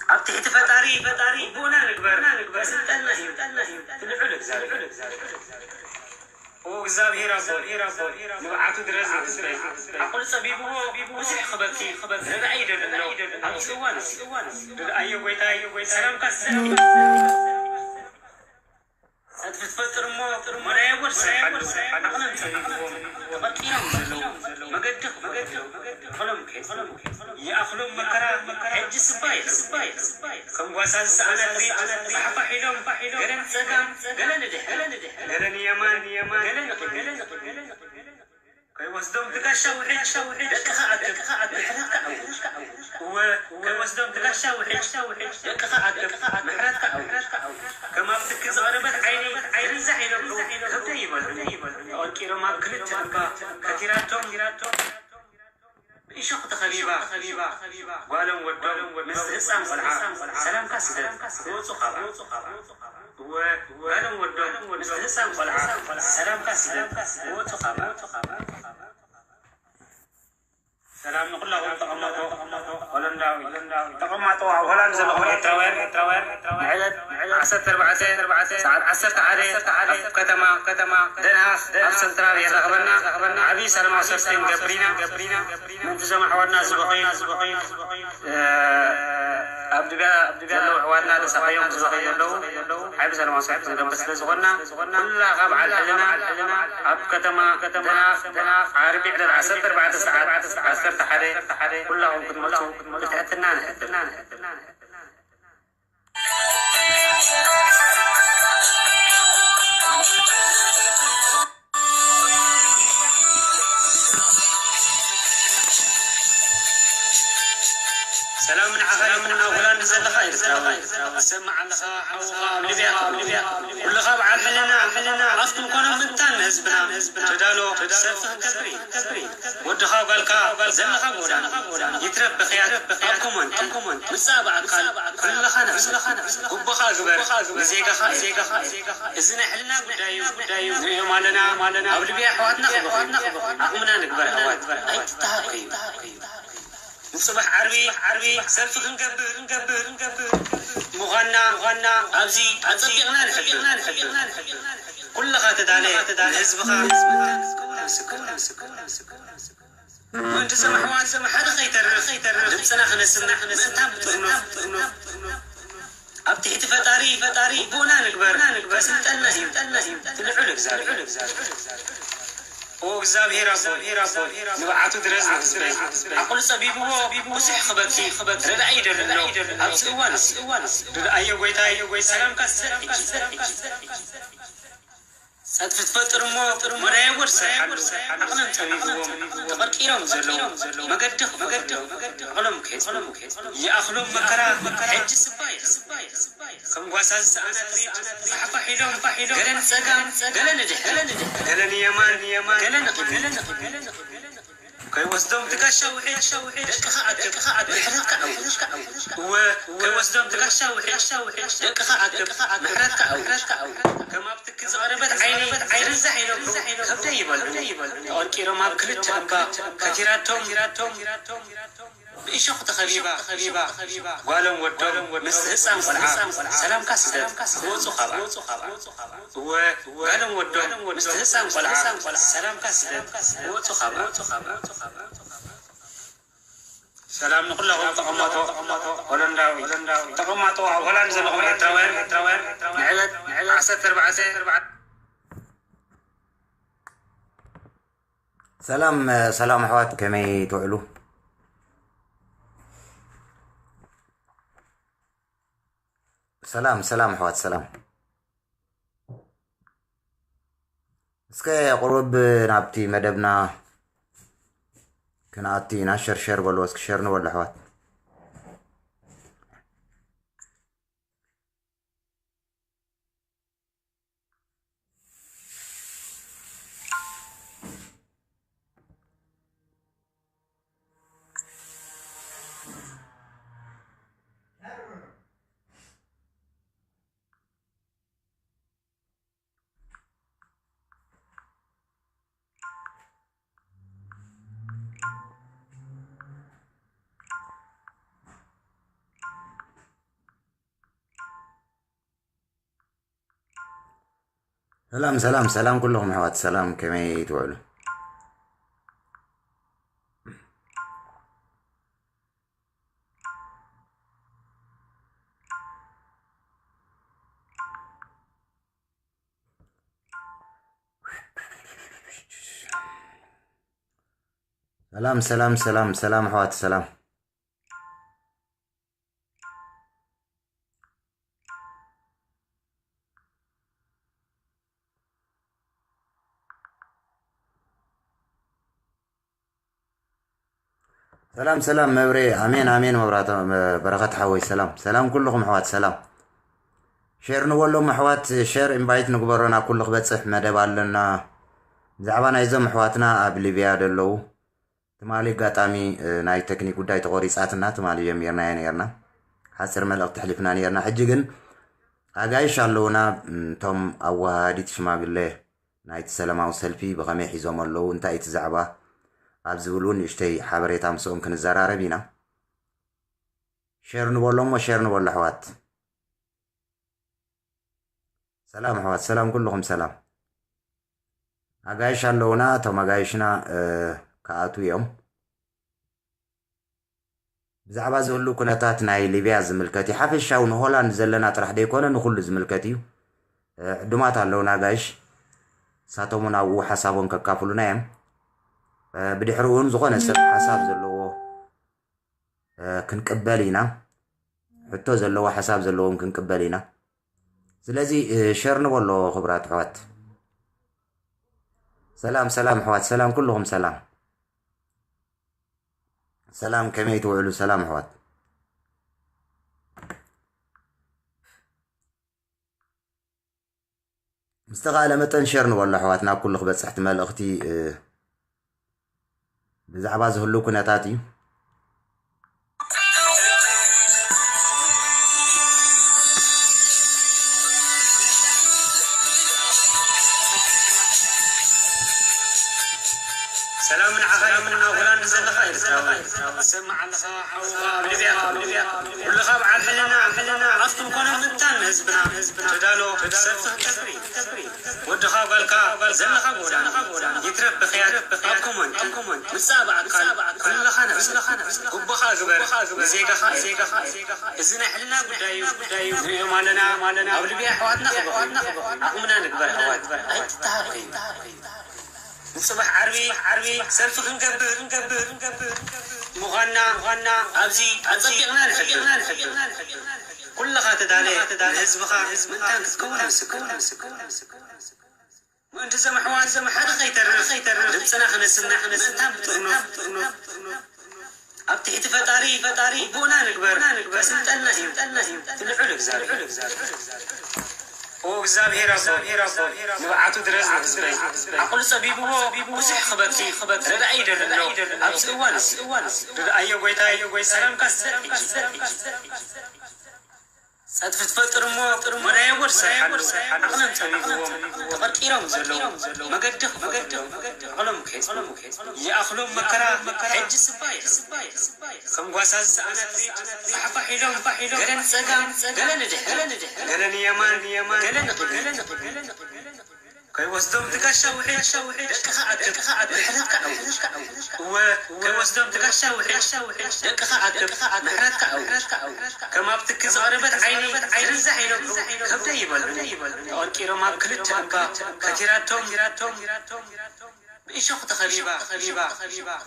ኣብ ትሕቲ ፈጣሪ ፈጣሪ ግቡእና ንግበር። ስልጠና እዩ። ልዑል እግዚኣብሔር። ኦ እግዚኣብሔር ኣቦ፣ ንብዓቱ ድረስ ንህዝበይ። ዓቕሉ ጸቢብዎ ብዙሕ ክበኪ፣ ርድኣይ ይደሊ ኣሎ። ኣብዚ እዋን እዚ ርድኣዮ ጐይታይ፣ ሰላምካ ዝሰጥ። ጸድፊ ትፈጥር እሞ፣ መዳየቦ ዝሰርሓሉ ዓቕሎም ጸቢብዎም ተቐርቂሮም ዘለዉ መገዲ ክፈትሑ ዕቕሎም ከየጽንሑ ይኣኽሎም መከራ። ሕጂ ስባይ ስባይ ከም ጓሳ ዝሰኣና ጥሪት ፋሕፋሕ ኢሎም፣ ገለ ንጸጋም፣ ገለ ንድሕር፣ ገለ ንየማን፣ ገለ ንቕድሚት። ከይወስዶም ትጋሻ ውሕጅ ደቅኻ ኣክብ፣ ምሕረትካ ኣውጅ። እወ፣ ከይወስዶም ትጋሻ ውሕጅ ደቅኻ ኣክብ፣ ምሕረትካ ኣውጅ። ከም ኣብ ትኪ ዝቐረበት ዓይኒ፣ ዓይኒ ዛሕ ኢሎም ከብደይ ይበልዑኒ። ተቐርቂሮም ኣብ ክልተ እባ ከቲራቶም፣ ብእሾኽ ተኸቢባ፣ ጓሎም ወዶም ምስቲ ህጻን ቆልዓ ሰላምካ ስደድ ክወጹ ካብኣ። እወ፣ ጓሎም ወዶም ምስቲ ህጻን ቆልዓ ሰላምካ ስደድ ክወጹ ካብኣ። ሰላም ንኹላኹም ተቐማጦ ሆለንዳዊ፣ ተቐማጦ ኣብ ሆላንድ ዘለኹም ኤርትራውያን፣ ኤርትራውያን፣ ንዕለት ዓሰርተ ኣርባዕተ ሰዓት ዓሰርተ ሓደ ኣብ ከተማ፣ ከተማ ደንሃክ ኣብ ሰንትራል የራኽበና። ዓቢ ሰላማዊ ሰልፊ ክንገብር ኢና። ምእንቲ እዞም ኣሕዋትና ዝበኽዩ፣ እ፣ ኣብ ሊብያ ዘለዉ ኣሕዋትና ተሳቐዮም ዝበኽዩ ዘለዉ፣ ዓቢ ሰላማዊ ሰልፊ ክንገብር ስለ ዝኾንና፣ ኩላኻ በዓል ሕልና ኣብ ከተማ ደንሃክ፣ ዓርቢ ዕለት ዓሰርተ ኣርባዕተ ሰዓት ዓሰርተ ሓደ ኩላኹም ክትመጹ ብትሕትና ንሕትን። ሰላም ንዓኻ ይኹን፣ ኣብ ሆላንድ ዘለኻ ኤርትራዊ። ትሰምዕ ኣለኻ፣ ሓውኻ ኣብ ሊብያ፣ ኣብ ሊብያ። ኩልኻ በዓል ሕልና፣ ሕልና፣ ኣፍ ክንኮኖ ምእንታን ንህዝብና። ተዳሎ፣ ሰልፊ ክንገብር እዩ። ወድኻ ጓልካ ዘለኻ ጎዳና፣ ይትረፍ ብኽያት ኣብ ኮመንቲ፣ ምጻእ ብኣካል ኩልኻ ነብስኻ፣ ጉቦኻ ግበር ንዜጋኻ፣ ዜጋኻ። እዚ ናይ ሕልና ጉዳይ እዩ፣ ጉዳይ እዩ። ንሪኦም ኣለና፣ ኣብ ሊብያ ኣሕዋትና ክበኽዩ። ዓቕምና ንግበር ኣሕዋት፣ ኣይትተሃከዩ። ንጽባሕ ዓርቢ፣ ዓርቢ ሰልፊ ክንገብር፣ ክንገብር፣ ክንገብር ምዃንና፣ ምዃንና ኣብዚ ኣጸቢቕና ንሕብር። ኩልኻ ተዳለ፣ ንህዝብኻ ምስክር፣ ምስክር። ምእንቲ ዘም ኣሕዋት ሓደ ኸይተርፍ፣ ድምፅና ክነስምዕ ምእንታን ብጥርኑፍ። ኣብ ትሕቲ ፈጣሪ፣ ፈጣሪ ግቡእና ንግበር፣ ከስልጠና እዩ እቲ ልዑል እግዚኣብሔር። ኦ እግዚኣብሔር ኣቦ፣ ንብዓቱ ድረስ ንህዝበይ። ዓቕሉ ጸቢብዎ ብዙሕ ክበኪ፣ ረድኣይ ይደሊ ኣሎ ኣብዚ እዋን እዚ። ርድኣዮ ጐይታይ፣ ሰላምካ ስደድ ሕጂ። ጸድፊ ትፈጥር እሞ፣ መዳየቦ ዝሰርሓሉ ዓቕሎም ጸቢብዎም ተቐርቂሮም ዘለዉ መገዲ ክፈትሑ ዕቕሎም ከየጽንሑ ይኣኽሎም መከራ። ሕጂ ስባይ ከም ጓሳ ዝሰኣና ጥሪት ፋሕፋሕ ኢሎም፣ ገለ ንጸጋም፣ ገለ ንድሕር፣ ገለ ንየማን፣ ገለ ንቕድሚት። ከይወስዶም ትጋሻ ውሕጅ ደቅኻ ኣክብ፣ ምሕረትካ ኣውጅ። እወ፣ ከይወስዶም ትጋሻ ውሕጅ ደቅኻ ኣክብ፣ ምሕረትካ ኣውጅ። ከም ኣብ ትኪ ዝቐረበት ዓይኒ፣ ዝርዛሕ ኢሎም ከብደይ ይበልዑኒ። ተቐርቂሮም ኣብ ክልተ እባ ከቲራቶም፣ ብእሾኽ ተኸቢባ፣ ጓሎም ወዶም ምስቲ ህጻን ቆልዓ ሰላምካ ስደድ ክወጹ ካብኣ። እወ፣ ጓሎም ወዶም ምስቲ ህጻን ቆልዓ ሰላምካ ስደድ ክወጹ ካብኣ። ሰላም ንኹላኹም ተቐማጦ ሆለንዳዊ፣ ተቐማጦ ኣብ ሆላንድ ዘለኹም ኤርትራውያን፣ ኤርትራውያን ንዕለት ዓሰርተ ኣርባዕተ ሰላም፣ ሰላም ኣሕዋት፣ ከመይ ትውዕሉ? ሰላም፣ ሰላም ኣሕዋት፣ ሰላም። እስከ ቁሩብ ናብቲ መደብና ክንኣቱ ኢና። ሸር፣ ሸር በልዎ እስኪ፣ ሸር ንበሉ ኣሕዋት። ሰላም ሰላም ሰላም ኩልኹም ኣሕዋት ሰላም፣ ከመይ ትውዕሉ? ሰላም ሰላም ሰላም ሰላም ኣሕዋት ሰላም። ሰላም ሰላም መብሬ፣ ኣሜን ኣሜን። መብራቶ በረኸት ሓወይ ሰላም ሰላም ኩልኹም ኣሕዋት ሰላም። ሼር ንበሎም ኣሕዋት፣ ሼር ኢንቫይት ንግበሮ ናብ ኩሉ ክበፅሕ መደብ ኣለና። ብዛዕባ ናይዞም ኣሕዋትና ኣብ ሊብያ ደለዉ ትማሊ ኣጋጣሚ ናይ ቴክኒክ ጉዳይ ተቆሪፃትና ትማሊ ጀሚርናዮ ነርና። ሓፂር መልእክቲ ኣሕሊፍና ነርና። ሕጂ ግን ኣጋይሽ ኣለውና፣ እቶም ኣወሃሃዲት ሽማግሌ ናይቲ ሰላማዊ ሰልፊ ብኸመይ ሒዞም ኣለዉ፣ እንታይ እቲ ዛዕባ ኣብ ዝብል እውን ንእሽተይ ሓበሬታ ምስኦም ክንዘራረብ ኢና። ሸር ንበሎ እሞ ሸር ንበሎ ኣሕዋት። ሰላም ኣሕዋት ሰላም ኩልኹም ሰላም። ኣጋይሽ ኣለውና፣ እቶም ኣጋይሽና ክኣትዉ እዮም። ብዛዕባ ዝህሉ ኩነታት ናይ ሊብያ ዝምልከት እዩ። ሓፈሻዊ ንሆላንድ ዘለና ጥራሕ ደይኮነ ንኩሉ ዝምልከት እዩ። ዕዱማት ኣለውና ኣጋይሽ፣ ንሳቶም እውን ኣብኡ ሓሳቦም ከካፍሉና እዮም። ብድሕሪ እውን ዝኾነ ሰብ ሓሳብ ዘለዎ ክንቅበል ኢና። ሕቶ ዘለዎ ሓሳብ ዘለዎም ክንቅበል ኢና። ስለዚ ሸር ንበሎ ክቡራት ኣሕዋት። ሰላም ሰላም ኣሕዋት ሰላም ኩልኹም ሰላም። ሰላም ከመይ ትውዕሉ ሰላም ኣሕዋት። ምስተኻእለ መጠን ሸር ንበሎ ኣሕዋት ናብ ኩሉ ክበፅሕ እቲ መልእኽቲ ብዛዕባ ዝህሉ ኩነታት እዩ። ሰላም ንዓኻ ይኹን ኣብ ሆላንድ ዘለኻ ኤርትራዊ። ትሰምዕ ኣለኻ ሓውኻ ኣብ ሊብያ ኩሉ። ኩልኻ በዓል ሕልና፣ ኣፍኩም ኮነ ምእንታን ንህዝብና ተዳሎ ሰልፊ ክትገብር። ወድኻ ጓልካ ዘለኻ ጎዳና ይትረፍ ብኽያት ኣብ ኮመንት ምጻእ ብኣካል ኩልኻ ነብስኻ ግቡኻ ግበር ንዜጋኻ። እዚ ናይ ሕልና ጉዳይ እዩ። ንሪኦም ኣለና ኣብ ሊብያ ኣሕዋትና ክበኽዩ። ዓቕምና ንግበር ኣሕዋት ኣይትተሃርኸዩ። ንጽባሕ ዓርቢ ዓርቢ ሰልፊ ክንገብር ክንገብር ክንገብር ምዃንና ምዃንና ኣብዚ ኣጸቢቕና ንሕብር። ኩልኻ ተዳለ ንህዝብኻ ምእንታን ክትከውን ምስክር። ምእንቲ ዘም ኣሕዋት ዘም ሓደ ኸይተርፍ ድምፅና ክነስምዕ ምእንታን ብጥርኑፍ ኣብ ትሕቲ ፈጣሪ ፈጣሪ ግቡእና ንግበር። ከስልጠና እዩ እቲ ልዑል እግዚኣብሔር። ኦ እግዚኣብሔር ኣቦ ንብዓቱ ድረስ ንህዝበይ ዓቕሉ ጸቢብዎ ብዙሕ ክበኪ ረዳኢ ይደሊ ኣሎ ኣብዚ እዋን እዚ። ርድኣዮ ጎይታይ ሰላምካ ስደድ ሕጂ። ጸጥፊ ትፈጥር እሞ መዳየቦ ትሰርሓሉ። ዓቕሎም ጸቢብዎም ተቐርቂሮም ዘለዉ መገዲ ክፈጥሮም ዓቕሎም ከየጽብቡ ይኣኽሎም መከራ ሕጂ ስባ ይሕስቡ። ከም ጓሳ ዝሰኣነ ኣትሌት ፋሕፋሕ ኢሎም ገለ ንጸጋም ገለ ንድሕሪ ገለ ንየማን ገለ ንቕድሚት። ከይወስዶም ትጋሻ ውሒድ ደቅኻ ኣክብ ምሕረትካ ኣውጅ። እወ ከይወስዶም ትጋሻ ውሒድ ደቅኻ ኣክብ ምሕረትካ ኣውጅ። ከም ኣብ ትኪ ዝቐረበት ዓይኒ ዝርዛሕ ኢሎም ከብደይ ይበልዑ። ተቐርቂሮም ኣብ ክልተ እምባ ከቲራቶም ብእሾኽ ተኸቢባ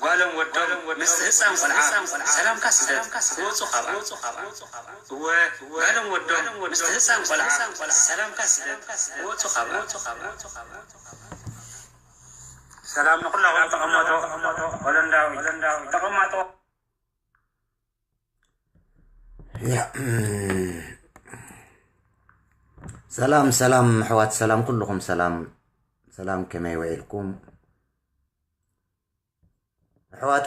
ጓሎም ወዶም ምስቲ ህፃን ቆልዓ ሰላምካ ስደድ ክወፁ ካብኣ። እወ ጓሎም ወዶም ምስቲ ህፃን ቆልዓ ሰላምካ ስደድ ክወፁ ካብኣ። ሰላም ንኩላኹም ተቐመጦ ሆለንዳዊ ተቐማጦ። ያ ሰላም ሰላም ኣሕዋት ሰላም ኩልኹም ሰላም ሰላም ከመይ ውዒልኩም ኣሕዋት?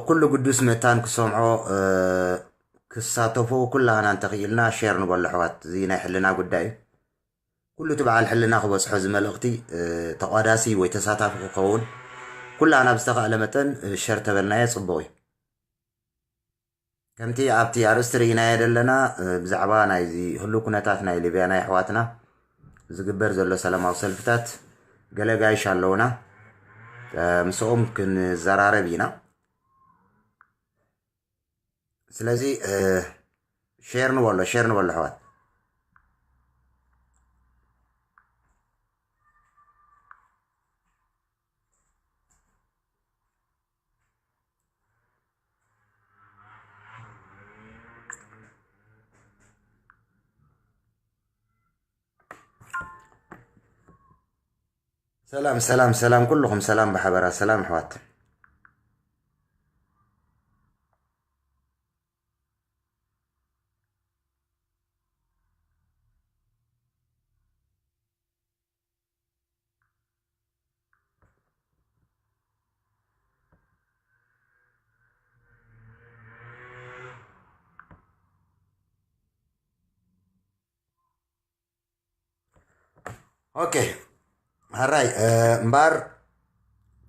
ኩሉ ግዱስ መታን ክሰምዖ ክሳተፉ ኩላህና እንተኽኢልና ሼር ንበሎ ኣሕዋት። እዚ ናይ ሕልና ጉዳይ እዩ። ኩሉ እቲ በዓል ሕልና ክበፅሖ እዚ መልእኽቲ ተቋዳሲ ወይ ተሳታፊ ክኸውን ኩላህና ብዝተኻእለ መጠን ሸር ተበልናዮ ፅቡቕ እዩ። ከምቲ ኣብቲ ኣርእስቲ ርኢናዮ ዘለና ብዛዕባ ናይዚ ህሉ ኩነታት ናይ ሊብያ ናይ ኣሕዋትና ዝግበር ዘሎ ሰላማዊ ሰልፍታት ገለ ጋይሽ ኣለውና። እ፣ ምስኦም ክንዘራረብ ኢና። ስለዚ፣ እ፣ ሼር ንበሎ፣ ሼር ንበሎ ኣሕዋት። ሰላም፣ ሰላም፣ ሰላም፣ ኩልኹም ሰላም ብሓበራ፣ ሰላም ኣሕዋት። ኦኬ፣ ሃራይ፣ እ፣ እምበኣር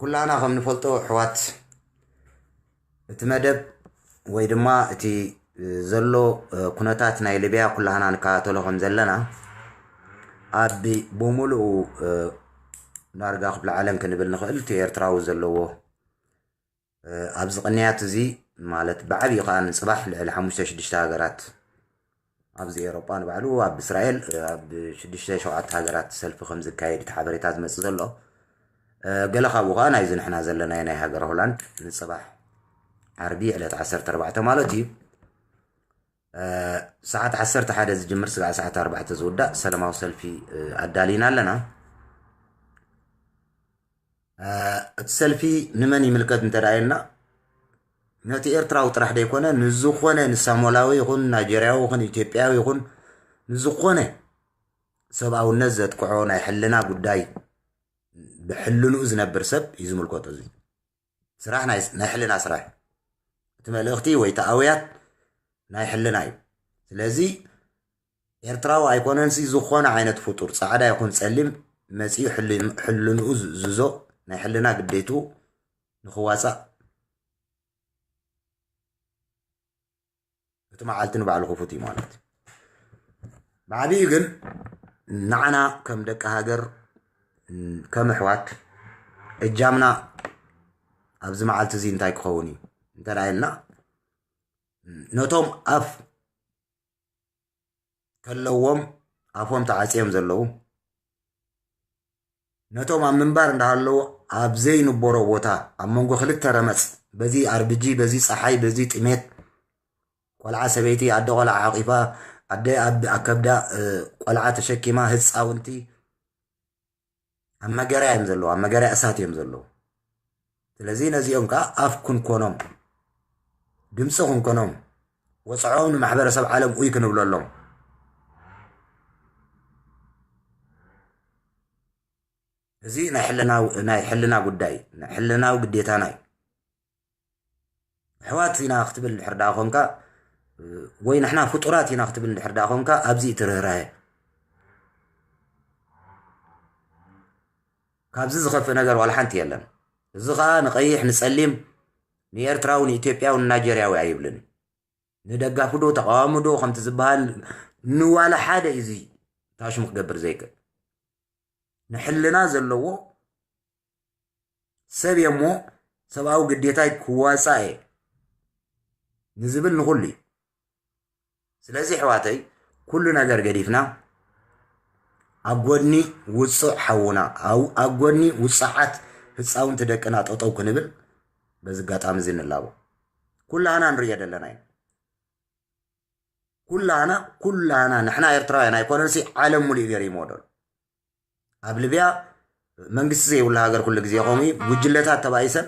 ኩላና ከም ንፈልጦ ኣሕዋት፣ እቲ መደብ ወይ ድማ እቲ ዘሎ፣ እ፣ ኩነታት ናይ ሊብያ ኩላህና ንከታተሎ ከም ዘለና፣ ኣብ ብምሉኡ፣ እ፣ ዳርጋ ክፍለ ዓለም ክንብል ንኽእል፣ እቲ ኤርትራዊ ዘለዎ፣ እ፣ ኣብዚ ቅንያት እዚ፣ ማለት ብዓብዩ ከኣ ንጽባሕ ልዕሊ ሓሙሽተ ሽዱሽተ ሃገራት ኣብዚ ኤውሮጳ ንባዕሉ፣ ኣብ እስራኤል፣ እ፣ ኣብ ሽዱሽተ ሸውዓተ ሃገራት ሰልፊ ከም ዝካየድ እቲ ሓበሬታ ዝመጽእ ዘሎ። እ፣ ገለ ካብኡ ከኣ ናይዚ ንሕና ዘለናዮ ናይ ሃገረ ሆላንድ ንጽባሕ ዓርቢ ዕለት ዓሰርተ ኣርባዕተ ማለት እዩ። እ፣ ሰዓት ዓሰርተ ሓደ ዝጅምር ስጋዕ ሰዓት ኣርባዕተ ዝውዳእ ሰላማዊ ሰልፊ፣ እ፣ ኣዳሊና ኣለና። እ፣ እቲ ሰልፊ ንመን ይምልከት እንተ ደኣ ኢልና፣ ነቲ ኤርትራዊ ጥራሕ ደይኮነ፣ ንዝኾነ ንሳሞላዊ ይኹን ናይጀርያዊ ይኹን ኢትዮጵያዊ ይኹን ንዝኾነ ሰብኣውነት ዘጥቅዖ ናይ ሕልና ጉዳይ ብሕልንኡ ዝነብር ሰብ እዩ ዝምልከቶ። እዚ ስራሕ ናይ፣ ናይ ሕልና ስራሕ፣ እቲ መልእኽቲ ወይ እቲ ኣውያት ናይ ሕልና እዩ። ስለዚ ኤርትራዊ ኣይኮነንሲ፣ ዝኾነ ዓይነት ፍጡር ጻዕዳ ይኹን ጸሊም መጺኡ ሕልን-፣ ሕልንኡ ዝእዝዞ ናይ ሕልና ግዴትኡ ንኽዋጻእ እቲ መዓልቲ ንባዕሉ ክፉት እዩ ማለት እዩ። ብዓቢኡ ግን ንዓና ከም ደቂ ሃገር፣ ከም ኣሕዋት እጃምና ኣብዚ መዓልቲ እዚ እንታይ ክኸውን እዩ እንተ ደኣ ኢልና፣ ነቶም ኣፍ ከለዎም ኣፎም ተዓጽዮም ዘለዉ፣ ነቶም ኣብ ምንባር እንዳሃለዉ ኣብ ዘይንበሮ ቦታ ኣብ መንጎ ክልተ ረመጽ፣ በዚ ኣርብጂ፣ በዚ ጸሓይ፣ በዚ ጥሜት፣ ቆልዓ ሰበይቲ ኣደ ቆልዓ ሓቂፋ፣ ኣደ ኣብ፣ ኣብ ከብዳ፣ እ፣ ቆልዓ ተሸኪማ፣ ህጻውንቲ ኣብ መገርያ እዮም ዘለዉ፣ ኣብ መገርያ እሳት እዮም ዘለዉ። ስለዚ ነዚኦም ከኣ ኣፍ ክንኮኖም፣ ድምጺ ክንኮኖም፣ ወጽዖም ንማሕበረሰብ ዓለም ኡይ ክንብለሎም። እዚ ናይ ሕልናዊ፣ ናይ ሕልና ጉዳይ፣ ናይ ሕልናዊ ግዴታና እዩ። ኣሕዋት ኢና ክትብል እንድሕር ደኣ ኾንካ፣ ወይ ንሕና ፍጡራት ኢና ክትብል እንድሕር ደኣ ኾንካ፣ ኣብዚ እቲ ርህራሄ። ካብዚ ዝኸፍእ ነገር ዋላ ሓንቲ የለን። እዚ ኸኣ ንቐይሕ፣ ንጸሊም፣ ንኤርትራዊ፣ ንኢትዮጵያዊ፣ ንናይጀርያዊ ኣይብልን። ንደጋፊ ዶ ተቃዋሚ ዶ ከምቲ ዝበሃል ንዋላ ሓደ እዩ እዚ ታሽሙ ክገብር ዘይክእል። ንሕልና ዘለዎ ሰብ እየ እሞ ሰብኣዊ ግዴታይ ክዋጻእ እየ ንዝብል ንኹሉ እዩ። ስለዚ ኣሕዋተይ፣ ኩሉ ነገር ገዲፍና ኣብ ጎድኒ ውጹዕ ሓውና፣ ኣብ፣ ኣብ ጎድኒ ውጹዓት ህጻውንቲ ደቅና ጠጠው ክንብል በዚ ኣጋጣሚ እዚ ንላቦ። ኩላህና ንርእዮ ዘለና ኢና። ኩላህና፣ ኩላህና ንሕና ኤርትራውያን ኣይኮነንሲ፣ ዓለም ሙሉእ ገሪምዎ ደሎ። ኣብ ሊብያ መንግስቲ ዘይብሉ ሃገር ኩሉ ግዜ ከምኡ እዩ። ጉጅለታት ተባኢሰን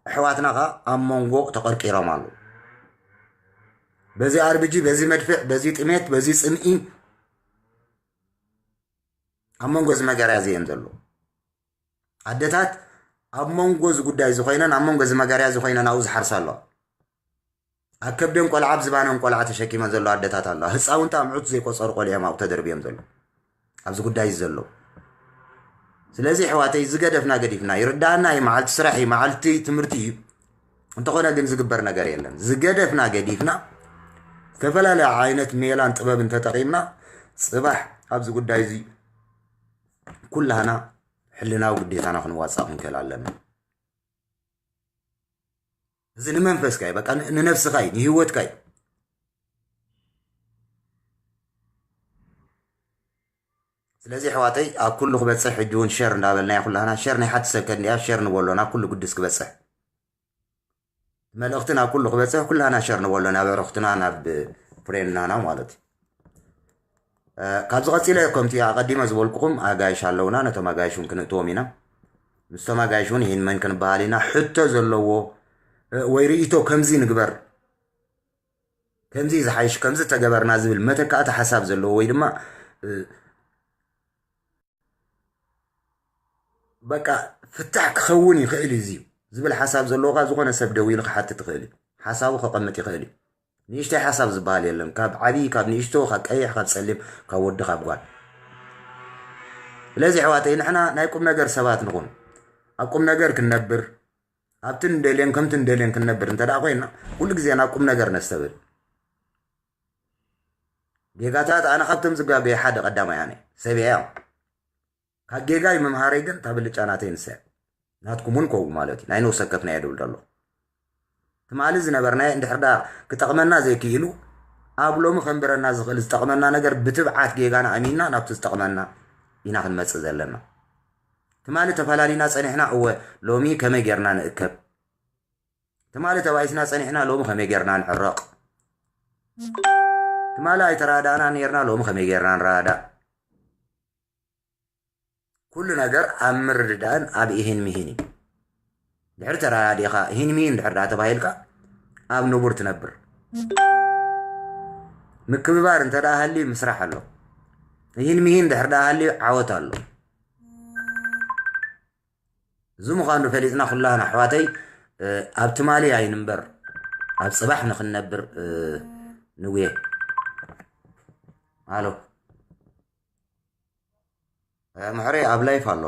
ኣሕዋትና ኸኣ ኣብ መንጎ ተቐርቂሮም ኣለዉ። በዚ ኣርብጂ፣ በዚ መድፍዕ፣ በዚ ጥሜት፣ በዚ ጽምኢ ኣብ መንጎ እዚ መጋርያ እዚ እየን ዘለዉ። ኣደታት ኣብ መንጎ እዚ ጉዳይ እዚ ኮይነን፣ ኣብ መንጎ እዚ መጋርያ እዚ ኮይነን ኣብኡ ዝሓርሳ ኣለዋ። ኣብ ከብደን ቆልዓ፣ ኣብ ዝባነን ቆልዓ ተሸኪመን ዘለዋ ኣደታት ኣለዋ። ህፃውንቲ ኣምዑት ዘይቆፀሩ ቆልዑ እዮም ኣብኡ ተደርብዮም ዘለዉ። ኣብዚ ጉዳይ እዚ ዘለዉ። ስለዚ ኣሕዋተይ፣ እዚ ገደፍና ገዲፍና፣ ይርዳእና እዩ፣ መዓልቲ ስራሕ እዩ፣ መዓልቲ ትምህርቲ እዩ። እንተኾነ ግን ዝግበር ነገር የለን። ዝገደፍና ገዲፍና፣ ዝተፈላለየ ዓይነት ሜላን ጥበብን ተጠቒምና፣ ጽባሕ ኣብዚ ጉዳይ እዚ ኩላህና ሕልናዊ ግዴታና ክንዋፃእ ክንክእል ኣለና። እዚ ንመንፈስካ እዩ፣ በቃ ን- ንነፍስኻ እዩ፣ ንህይወትካ እዩ። ስለዚ ኣሕዋተይ ኣብ ኩሉ ክበፅሕ ሕጂ እውን ሸር እንዳበልናዮ ኩላህና ሸር ናይ ሓንቲ ሰከንድ እያ፣ ሸር ንበሎ ናብ ኩሉ ግዱስ ክበፅሕ። መልእኽቲ ናብ ኩሉ ክበፅሕ ኩላና ሸር ንበሎ ናብ ኣዕሩኽትና ናብ ፍሬንድናና ማለት እዩ። ካብዚ ቀፂለ ከምቲ ኣቐዲመ ዝበልኩኹም ኣጋይሽ ኣለውና። ነቶም ኣጋይሽ እውን ክንእትዎም ኢና። ምስቶም ኣጋይሽ እውን ይህን መን ክንበሃል ኢና። ሕቶ ዘለዎ ወይ ርእይቶ ከምዚ ንግበር፣ ከምዚ ዝሓይሽ፣ ከምዚ ተገበርና ዝብል መተካእቲ ሓሳብ ዘለዎ ወይ ድማ በቃ ፍታሕ ክኸውን ይኽእል እዩ ዝብል ሓሳብ ዘለዎካ ዝኾነ ሰብ ደው ኢሉ ክሓትት ይኽእል እዩ። ሓሳቡ ከቐምጥ ይኽእል እዩ። ንእሽተይ ሓሳብ ዝበሃል የለን። ካብ ዓብዪ፣ ካብ ንእሽቶ፣ ካብ ቀይሕ፣ ካብ ጸሊም፣ ካብ ወዲ፣ ካብ ጓል። ስለዚ ኣሕዋተይ ንሕና ናይ ቁም ነገር ሰባት ንኹን። ኣብ ቁም ነገር ክንነብር፣ ኣብቲ ንደልዮን ከምቲ ንደልዮን ክንነብር እንተ ደኣ ኮይና፣ ኩሉ ግዜ ናብ ቁም ነገር ነስተብል። ጌጋታት ኣነ ካብቶም ዝጋገየ ሓደ ቀዳማይ ኣነ ሰብ እየ። ካብ ጌጋይ ምምሃረይ ግን እታ ብልጫ ናተይ ንሳ እያ። ናትኩም እውን ከው ማለት እዩ። ናይ ነውሰ ከፍና እየ ድብል ደሎ። ትማሊ ዝነበርናዮ እንድሕር ደኣ ክጠቕመና ዘይክኢሉ ኣብ ሎሚ ከንብረና ዝኽእል ዝጠቕመና ነገር ብትብዓት ጌጋና ኣሚንና ናብቲ ዝጠቕመና ኢና ክንመጽእ ዘለና። ትማሊ ተፈላሊና ጸኒሕና እወ ሎሚ ከመይ ጌርና ንእከብ? ትማሊ ተባኢስና ጸኒሕና ሎሚ ከመይ ጌርና ንዕረቕ? ትማሊ ኣይተራዳእና ኔርና ሎሚ ከመይ ጌርና ንራዳእ? ኩሉ ነገር ኣብ ምርድዳእን ኣብ ኢሂን ሚሂን እዩ። ድሕሪ ተረዳዲእኻ ኢሂን ሚሂን ድሕር ደኣ ተባሂልካ ኣብ ንቡር ትነብር። ምክብባር እንተ ደኣ ሃልዩ ምስራሕ ኣሎ። ኢሂን ሚሂን ድሕር ደኣ ሃልዩ ዓወት ኣሎ። እዚ ምዃኑ ፈሊጥና ኩላህና ኣሕዋተይ ኣብ ትማሊ ኣይንንበር፣ ኣብ ጽባሕ ንኽንነብር ንጉየ። ኣሎ ምሕረይ ኣብ ላይፍ ኣሎ።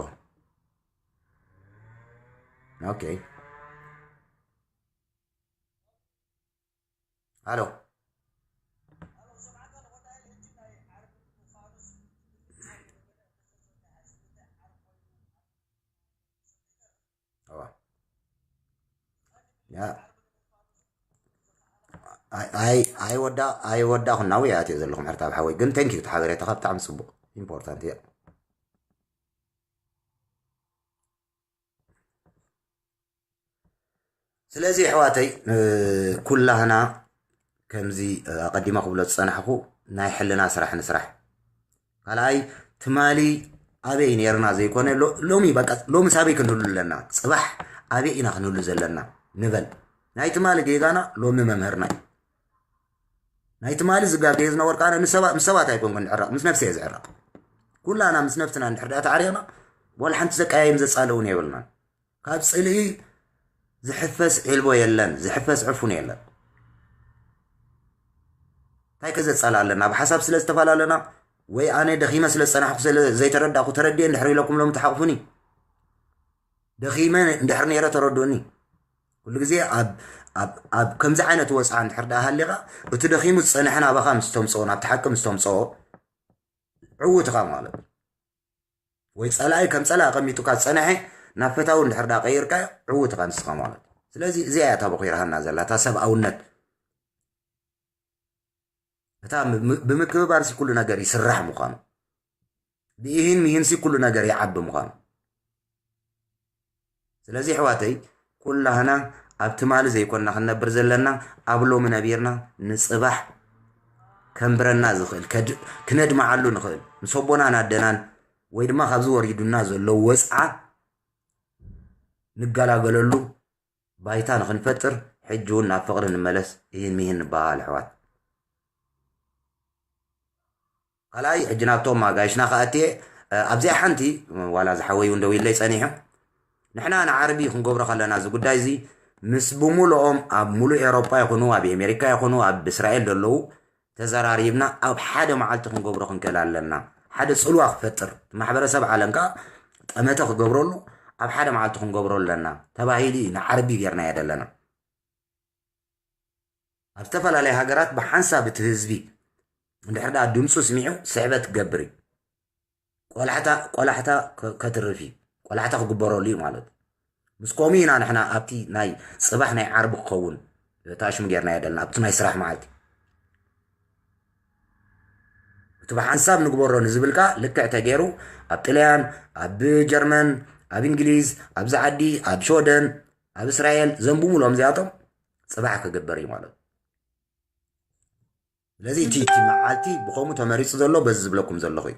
ኦኬ ኣሎ ኣይወዳ ኣይወዳኹና ወይ ኣትዮ ዘለኹም ሕርታ ብሓወይ ግን ተንኪዩ ተሓበሬታኻ ብጣዕሚ ፅቡቅ ኢምፖርታንት እያ። ስለዚ ኣሕዋተይ ኩላህና ከምዚ ኣቐዲመ ክብሎ ዝጸናሕኩ ናይ ሕልና ስራሕ ንስራሕ። ካልኣይ ትማሊ ኣበይ ነርና ዘይኮነ ሎሚ በቃ ሎሚ ሳበይ ክንህሉ ኣለና፣ ጽባሕ ኣበይ ኢና ክንህሉ ዘለና ንበል። ናይ ትማሊ ጌጋና ሎሚ መምህርና እዩ። ናይ ትማሊ ዝጋገየ ዝነበርካ ኣነ ምስ ሰባት ኣይኮንኩን ዝዕረቕ፣ ምስ ነፍሲ እየ ዝዕረቕ። ኩላና ምስ ነፍስና እንድሕር ደኣ ተዓሪቕና ዋላ ሓንቲ ዘቀያይም ዘጻልውን የብልናን። ካብ ጽልኢ ዝሕፈስ ዒልቦ የለን፣ ዝሕፈስ ዕፉን የለን። እንታይ ከዘጻል ኣለና? ብሓሳብ ስለ ዝተፈላለና ወይ ኣነ ደኺመ ስለ ዝጸናሕኩ ስለ ዘይተረዳእኩ ተረዲኤ እንድሕር ኢለኩም ሎም ትሓቕፉኒ። ደኺመ እንድሕር ነይረ ተረድኡኒ። ኩሉ ግዜ ኣብ ኣብ ኣብ ከምዚ ዓይነት ወጽዓ እንድሕር ደኣ ሃሊኻ እቲ ደኺሙ ዝጸንሐ ናባኻ ምስ ተምጽኦ ናብቲ ሓቂ ምስ ተምጽኦ ዕዉት ኢኻ ማለት እዩ። ወይ ጸላኢ ከም ጸላኢ ኣቐሚጡካ ዝጸንሐ ናብ ፈታዊ እንድሕር ደኣ ቀይርካዮ ዕዉት ኢኻ ንስኻ ማለት እዩ። ስለዚ እዚኣ እያ እታ በኺርሃና ዘላ እታ ሰብኣውነት። እታ ብምክብባር ሲ ኩሉ ነገር ይስራሕ ምዃኑ ብኢሂን ሚሂን ሲ ኩሉ ነገር ይዓቢ ምዃኑ። ስለዚ ኣሕዋተይ ኩላህና ኣብ ትማሊ ዘይኮንና ክንነብር ዘለና ኣብ ሎሚ ነቢርና ንጽባሕ ከንብረና ዝኽእል ከድ- ክነድምዓሉ ንኽእል ምስ ኣቦናን ኣደናን ወይ ድማ ካብዚ ወሪዱና ዘሎ ወጽዓ ንገላገለሉ ባይታ ንኽንፈጥር ሕጂ እውን ናብ ፍቕሪ ንመለስ ኢሂን ሚሂን ንበሃል ኣሕዋት። ካልኣይ ሕጂ ናብቶም ኣጋይሽና ክኣትየ ኣብዚኣ ሓንቲ ዋላ ዝሓወይ እውን ደው ኢለይ ጸኒሑ ንሕና ንዓርቢ ክንገብሮ ከለና እዚ ጉዳይ እዚ ምስ ብምልኦም ኣብ ሙሉእ ኤሮጳ ይኹኑ ኣብ ኣሜሪካ ይኹኑ ኣብ እስራኤል ዘለዉ ተዘራሪብና ኣብ ሓደ መዓልቲ ክንገብሮ ክንክእል ኣለና። ሓደ ጽልዋ ክፈጥር ማሕበረሰብ ዓለም ከዓ ጠመተ ክገብረሉ ኣብ ሓደ መዓልቲ ክንገብሮ ኣለና ተባሂሉ እዩ ንዓርቢ ጌርናዮ ዘለና። ኣብ ዝተፈላለያ ሃገራት ብሓንሳብ እቲ ህዝቢ እንድሕር ደኣ ድምፁ ስሚዑ ስዕበት ክገብር እዩ። ቆላሕታ ቆላሕታ ከ- ከትርፍ እዩ። ቆላሕታ ክግበረሉ እዩ ማለት እዩ። ምስ ከምኡ ኢና ንሕና ኣብቲ ናይ ፅባሕ ናይ ዓርቢ ክኸውን ተኣሽሙ ጌርናዮ ዘለና ኣብቲ ናይ ስራሕ መዓልቲ። እቲ ብሓንሳብ ንግበሮ ንዝብል ከኣ ልክዕ ተገይሩ ኣብ ጥልያን፣ ኣብ ጀርመን፣ ኣብ እንግሊዝ፣ ኣብዚ ዓዲ፣ ኣብ ሽወደን፣ ኣብ እስራኤል ዘንብቡሎም እዚኣቶም ፅባሕ ክግበር እዩ ማለት እዩ። ስለዚ እቲ እቲ መዓልቲ ብኸምኡ ተመሪፁ ዘሎ በዚ ዝብለኩም ዘለኹ እዩ።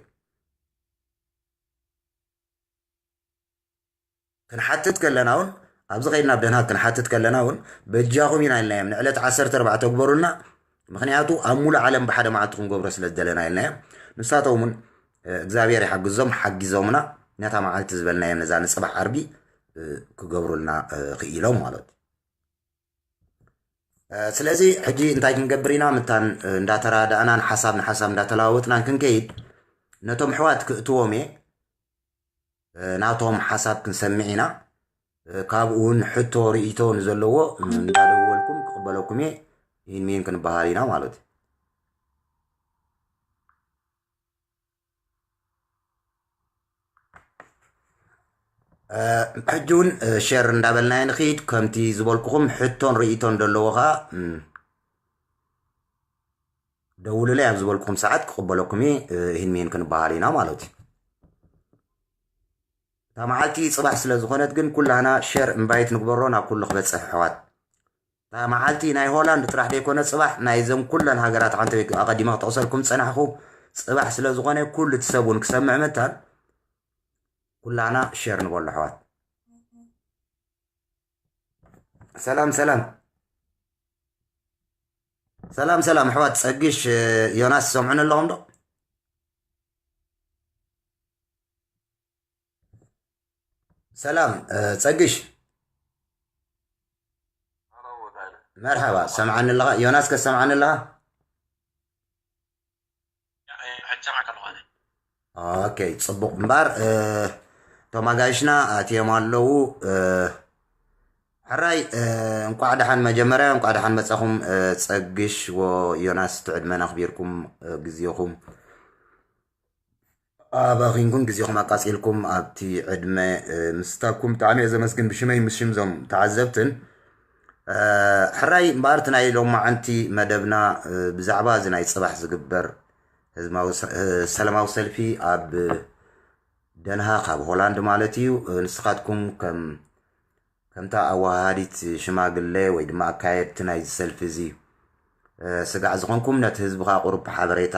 ክንሓትት ከለና እውን ኣብዚ ከይድና ኣብ ደንሃክ ክንሓትት ከለና እውን በጃኹም ኢና ኢልናዮም። ንዕለት ዓሰርተ ኣርባዕተ ግበሩልና፣ ምክንያቱ ኣብ ሙሉእ ዓለም ብሓደ መዓልቲ ክንገብሮ ስለ ዝደለና ኢልናዮም። ንሳቶም እውን እግዚኣብሔር ይሓግዞም ሓጊዞምና ነታ መዓልቲ ዝበልናዮም ነዛ ንፅባሕ ዓርቢ ክገብሩልና ክኢሎም ማለት እዩ። ስለዚ ሕጂ እንታይ ክንገብር ኢና? ምታን እንዳተራዳእናን ሓሳብ ንሓሳብ እንዳተለዋወጥናን ክንከይድ ነቶም ኣሕዋት ክእትዎም እየ። ናቶም ሓሳብ ክንሰምዕ ኢና። ካብኡ እውን ሕቶ ርእይቶ ንዘለዎ እንዳደወልኩም ክቕበለኩም እየ። ይህን ሚን ክንበሃል ኢና ማለት እዩ። ሕጂ እውን ሸር እንዳበልናዮ ንኽይድ። ከምቲ ዝበልኩኹም ሕቶን ርእይቶን ዘለዎ ከዓ ደውሉለይ ኣብ ዝበልኩኹም ሰዓት ክቕበለኩም እየ። ይህን ሚን ክንበሃል ኢና ማለት እዩ። እታ መዓልቲ ፅባሕ ስለ ዝኾነት ግን ኩላና ሸር እንባይት ንግበሮ ናብ ኩሉ ክበፅሕ ኣሕዋት። እታ መዓልቲ ናይ ሆላንድ ጥራሕ ደይኮነ ፅባሕ ናይዘን ኩለን ሃገራት ዓንተበይ ኣቐዲመ ክጠቕሰልኩም ዝፀናሕኹ ፅባሕ ስለ ዝኾነ ኩሉ እቲ ሰብ እውን ክሰምዕ መታን ኩላና ሸር ንበሎ ኣሕዋት። ሰላም ሰላም ሰላም ሰላም ኣሕዋት ፀግሽ ዮናስ ሰምዑን ኣለኹም ዶ? ሰላም ጸግሽ። መርሓባ ሰምዓኒ ኣለኻ ዮናስ ከሰምዓኒ ኣለኻ? ኦኬ ጽቡቕ እምበር እቶም ኣጋይሽና ኣትዮም ኣለዉ። ሕራይ እንቋዕ ደሓን መጀመርያ እንቋዕ ደሓን መጻኹም። ጸግሽ ወዮናስ ትዕድመን ኣኽቢርኩም ግዜኹም ኣባኺንኩም ግዜኹም ኣቃጺልኩም ኣብቲ ዕድመ ምስታኩም ብጣዕሚ እየ ዘመስግን ብሽመይ ምስ ሽም ዞም ተዓዘብትን። ሕራይ እምበኣር እቲ ናይ ሎማዓንቲ መደብና ብዛዕባ እዚ ናይ ጽባሕ ዝግበር ህዝባዊ ሰ- ሰላማዊ ሰልፊ ኣብ ደንሃክ ኣብ ሆላንድ ማለት እዩ። ንስኻትኩም ከም ከምታ ኣወሃሃዲት ሽማግለ ወይ ድማ ኣካየድቲ ናይዚ ሰልፊ እዚ ስጋዕ ዝኾንኩም ነቲ ህዝቢ ከኣ ቁሩብ ሓበሬታ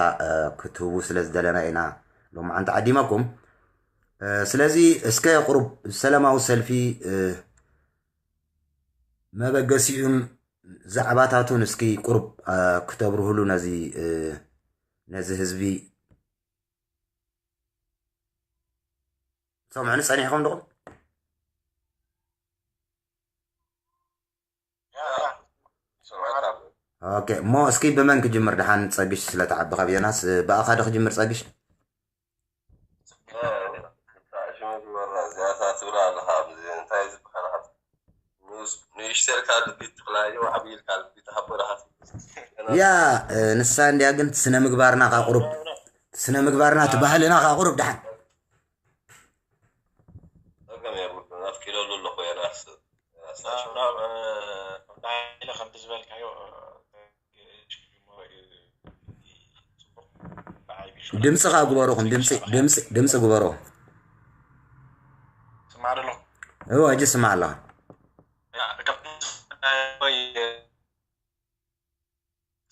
ክትህቡ ስለ ዝደለና ኢና ሎማዓንቲ ዓዲመኩም። ስለዚ እስከ ቁሩብ ሰላማዊ ሰልፊ መበገሲኡን ዛዕባታቱን እስኪ ቁሩብ ክተብርህሉ ነዚ ነዚ ህዝቢ ትሰምዑኒ ጸኒሕኩም ዲኹም? ኦኬ እሞ እስኪ ብመን ክጅምር ደሓን ጸግሽ ስለ ተዓቢ ካብ ዮናስ ብኣኻ ዶ ክጅምር ጸግሽ? ሽመት ይወራ እዚኣታ ትብላ ኣለኻ ኣብዚ እንታይ ዝበሃል ንእሽተልካ ልቢ ትኽላዮ ዓብይልካ ልቢ ትሃቦ ደሓት ያ ንሳ እንዲያ ግን ስነ ምግባርና ካቁሩብ ስነ ምግባርና ትባህልና ካቁሩብ ደሓን ጸገም የብሉን ኣፍቂደሉ ኣለኹ የናስ ኢለ ከምቲ ዝበልካዮ ድምፂ ከዓ ግበሩኹም ድምፂ ድምፂ ድምፂ ግበሩ ስማዕ ደሎ እዎ እጅ ስማዕ ኣለኻ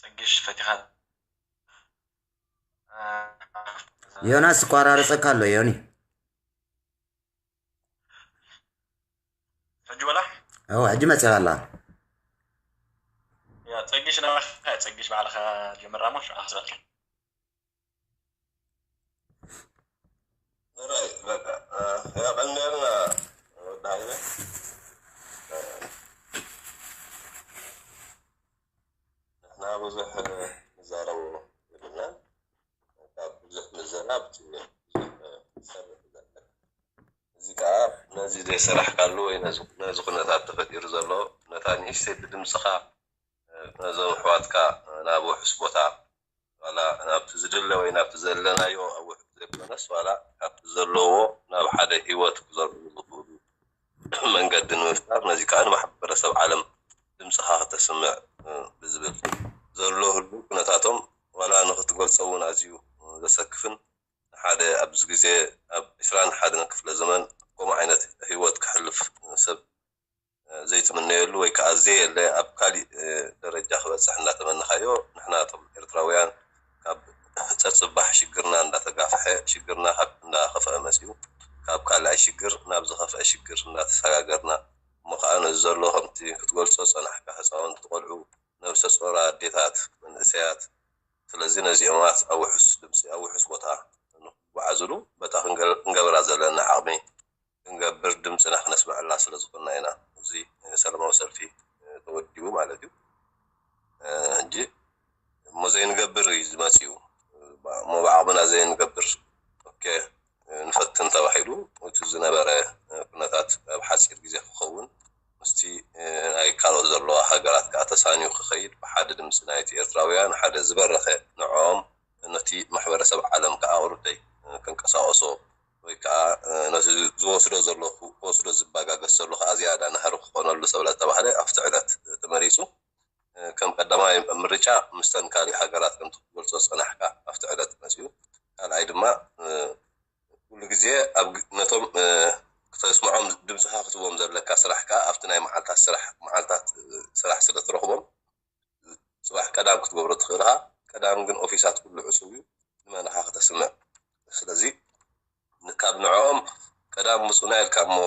ጸግሽ ፈቲኻ ዮናስ ይቋራረፀካ ኣሎ ዮኒ ሕጂ በላ እዎ ሕጂ መፂኻ ኣላ ያ ጸግሽ ናባኻ ጸግሽ ባዕልኻ ጀምራ ሞ ሽዑ ክስበልካ ራይ በቃ ያቐንደልና ወዲ ሃይለ ንሕና ብዙሕ ንዛረቡ የብልናን ካብ ብዙሕ ምዘና ብቲ ብዙሕ ትሰርሕ ዘለካ እዚ ከዓ ነዚ ዘይሰራሕካሉ ወይ ነዚ ኩነታት ተፈጢሩ ዘሎ ነታ ንእሽተይ ብድምፅኻ ነዞም ኣሕዋትካ ናብ ውሑስ ቦታ ዋላ ናብቲ ዝድለ ወይ ናብቲ ዘለናዮ ኣውሕድ ዘይኮነስ ዋላ ካብቲ ዘለዎ ናብ ሓደ ህይወት ክዘርኡ ዝኽእሉ መንገዲ ንምፍጣር፣ ነዚ ከዓ ንማሕበረሰብ ዓለም ድምፅኻ ከተስምዕ ብዝብል ዘሎ ህሉ ኩነታቶም ዋላ ንክትገልፆ እውን ኣዝዩ ዘሰክፍን ንሓደ ኣብዚ ግዜ ኣብ ዕስራን ሓደን ክፍለ ዘመን ከምኡ ዓይነት ህይወት ክሕልፍ ሰብ ዘይትምነየሉ ወይ ከዓ ዘየለ ኣብ ካሊእ ደረጃ ክበፅሕ እናተመነኻዮ ንሕና እቶም ኤርትራውያን ካብ ፀፅባሕ ሽግርና እንዳተጋፍሐ ሽግርና ካብ እንዳኸፍአ መፅኡ ካብ ካልኣይ ሽግር ናብ ዝኸፍአ ሽግር እንዳተሰጋገርና እሞ ከዓ ነዚ ዘሎ ከምቲ ክትገልፆ ዝፀናሕካ ህፃውንቲ ቆልዑ ነብሰ ፆራ ኣዴታት መንእሰያት ስለዚ ነዚኦማት ኣብ ውሑስ ድምፂ ኣብ ውሑስ ቦታ ንክጓዓዝሉ በታ ክንገብራ ዘለና ዓቕሚ ክንገብር ድምፅና ክነስምዐላ ስለ ዝኾንና ኢና እዚ ሰላማዊ ሰልፊ ተወዲቡ ማለት እዩ ሕጂ እሞ ዘይንገብር እዩ ዝመፅኡ እሞ ብዓቕምና ዘይንገብር ንፈትን ተባሂሉ እቲ ዝነበረ ኩነታት ኣብ ሓፂር ግዜ ክኸውን ምስቲ ናይ ካልኦት ዘለዋ ሃገራት ከዓ ተሳንዩ ክኸይድ ብሓደ ድምፂ ናይቲ ኤርትራውያን ሓደ ዝበረኸ ንዕኦም ነቲ ማሕበረሰብ ዓለም ከዓ ቁርደይ ክንቀሳቀሶ ወይ ከዓ ነቲ ዝወስዶ ዘሎ ክወስዶ ዝባጋገስ ዘሎ ከዓ ዝያዳ ናህሪ ክኾነሉ ስለተባህለ ኣብቲ ዕለት ተመሪፁ ከም ቀዳማይ ምርጫ ምስተን ካሊእ ሃገራት ከምቲ ክትገልፆ ዝፀናሕካ ኣብቲ ዕለት መፅኡ ካልኣይ ድማ ኩሉ ግዜ ኣብ ነቶም ክተስምዖም ድምፅኻ ክትቦም ዘለካ ስራሕ ከዓ ኣብቲ ናይ መዓልታት ስራሕ መዓልታት ስራሕ ስለ ትረኽቦም ፅባሕ ቀዳም ክትገብሮ ትኽእል ኢኻ ቀዳም ግን ኦፊሳት ኩሉ ዕፁብ እዩ ንመን ኢኻ ከተስምዕ ስለዚ ካብ ንዕኦም ቀዳም ምፁና ኢልካ እሞ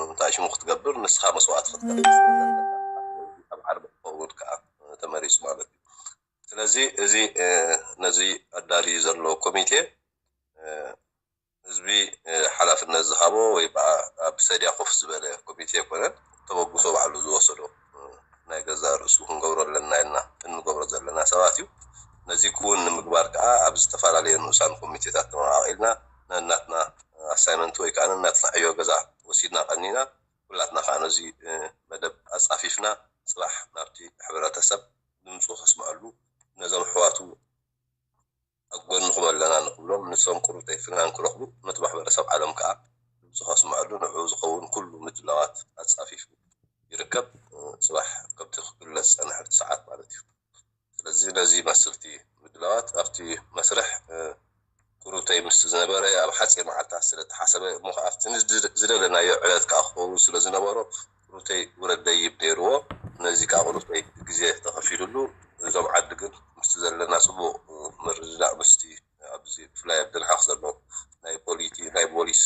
እንታይ ሽሙ ክትገብር ንስኻ መስዋእቲ ክትከፍል ኣብ ዓርቢ ክኸውን ከዓ ተመሪፁ ማለት እዩ ስለዚ እዚ ነዚ ኣዳልዩ ዘሎ ኮሚቴ ህዝቢ ሓላፍነት ዝሃቦ ወይ ኣብ ሰድያ ኮፍ ዝበለ ኮሚቴ ኣይኮነን ተበግሶ ባዕሉ ዝወሰዶ ናይ ገዛ ርእሱ ክንገብሮ ኣለና ኢልና እንገብሮ ዘለና ሰባት እዩ ነዚ ክውን ንምግባር ከዓ ኣብ ዝተፈላለዩ ንኡሳን ኮሚቴታት ተመቃቂልና ነናትና ኣሳይመንት ወይ ከዓ ነናትና ዕዮ ገዛ ወሲድና ቀኒና ኩላትና ከዓ ነዚ መደብ ኣፃፊፍና ፅባሕ ናብቲ ሕብረተሰብ ድምፁ ከስምዐሉ ነዞም ኣሕዋቱ ኣብ ጎንኹም ኣለና ንኽብሎም ንሶም ቁሩብተይ ፍናን ክረኽቡ ነቲ ማሕበረሰብ ዓለም ከዓ ድምፁ ከስምዐሉ ንዕኡ ዝኸውን ኩሉ ምድላዋት ኣፃፊፉ ይርከብ ፅባሕ ከምቲ ክግለፅ ዝፀንሐ ሰዓት ማለት እዩ ስለዚ ነዚ ይመስል እቲ ምድላዋት ኣብቲ መስርሕ ቁሩብተይ ምስ ዝነበረ ኣብ ሓፂር መዓልታት ስለ ተሓሰበ እሞ ኣብቲ ዝደለናዮ ዕለት ከዓ ክኸውን ስለ ዝነበሮ ቁሩብተይ ውረድ ደይብ ነይርዎ ነዚ ከዓ ቁሩብተይ ግዜ ተኸፊሉሉ እዞም ዓዲ ግን ምስቲ ዘለና ፅቡቕ ምርድዳእ ምስቲ ኣብዚ ብፍላይ ኣብ ደንሓክ ዘሎ ናይ ፖሊቲ ናይ ፖሊስ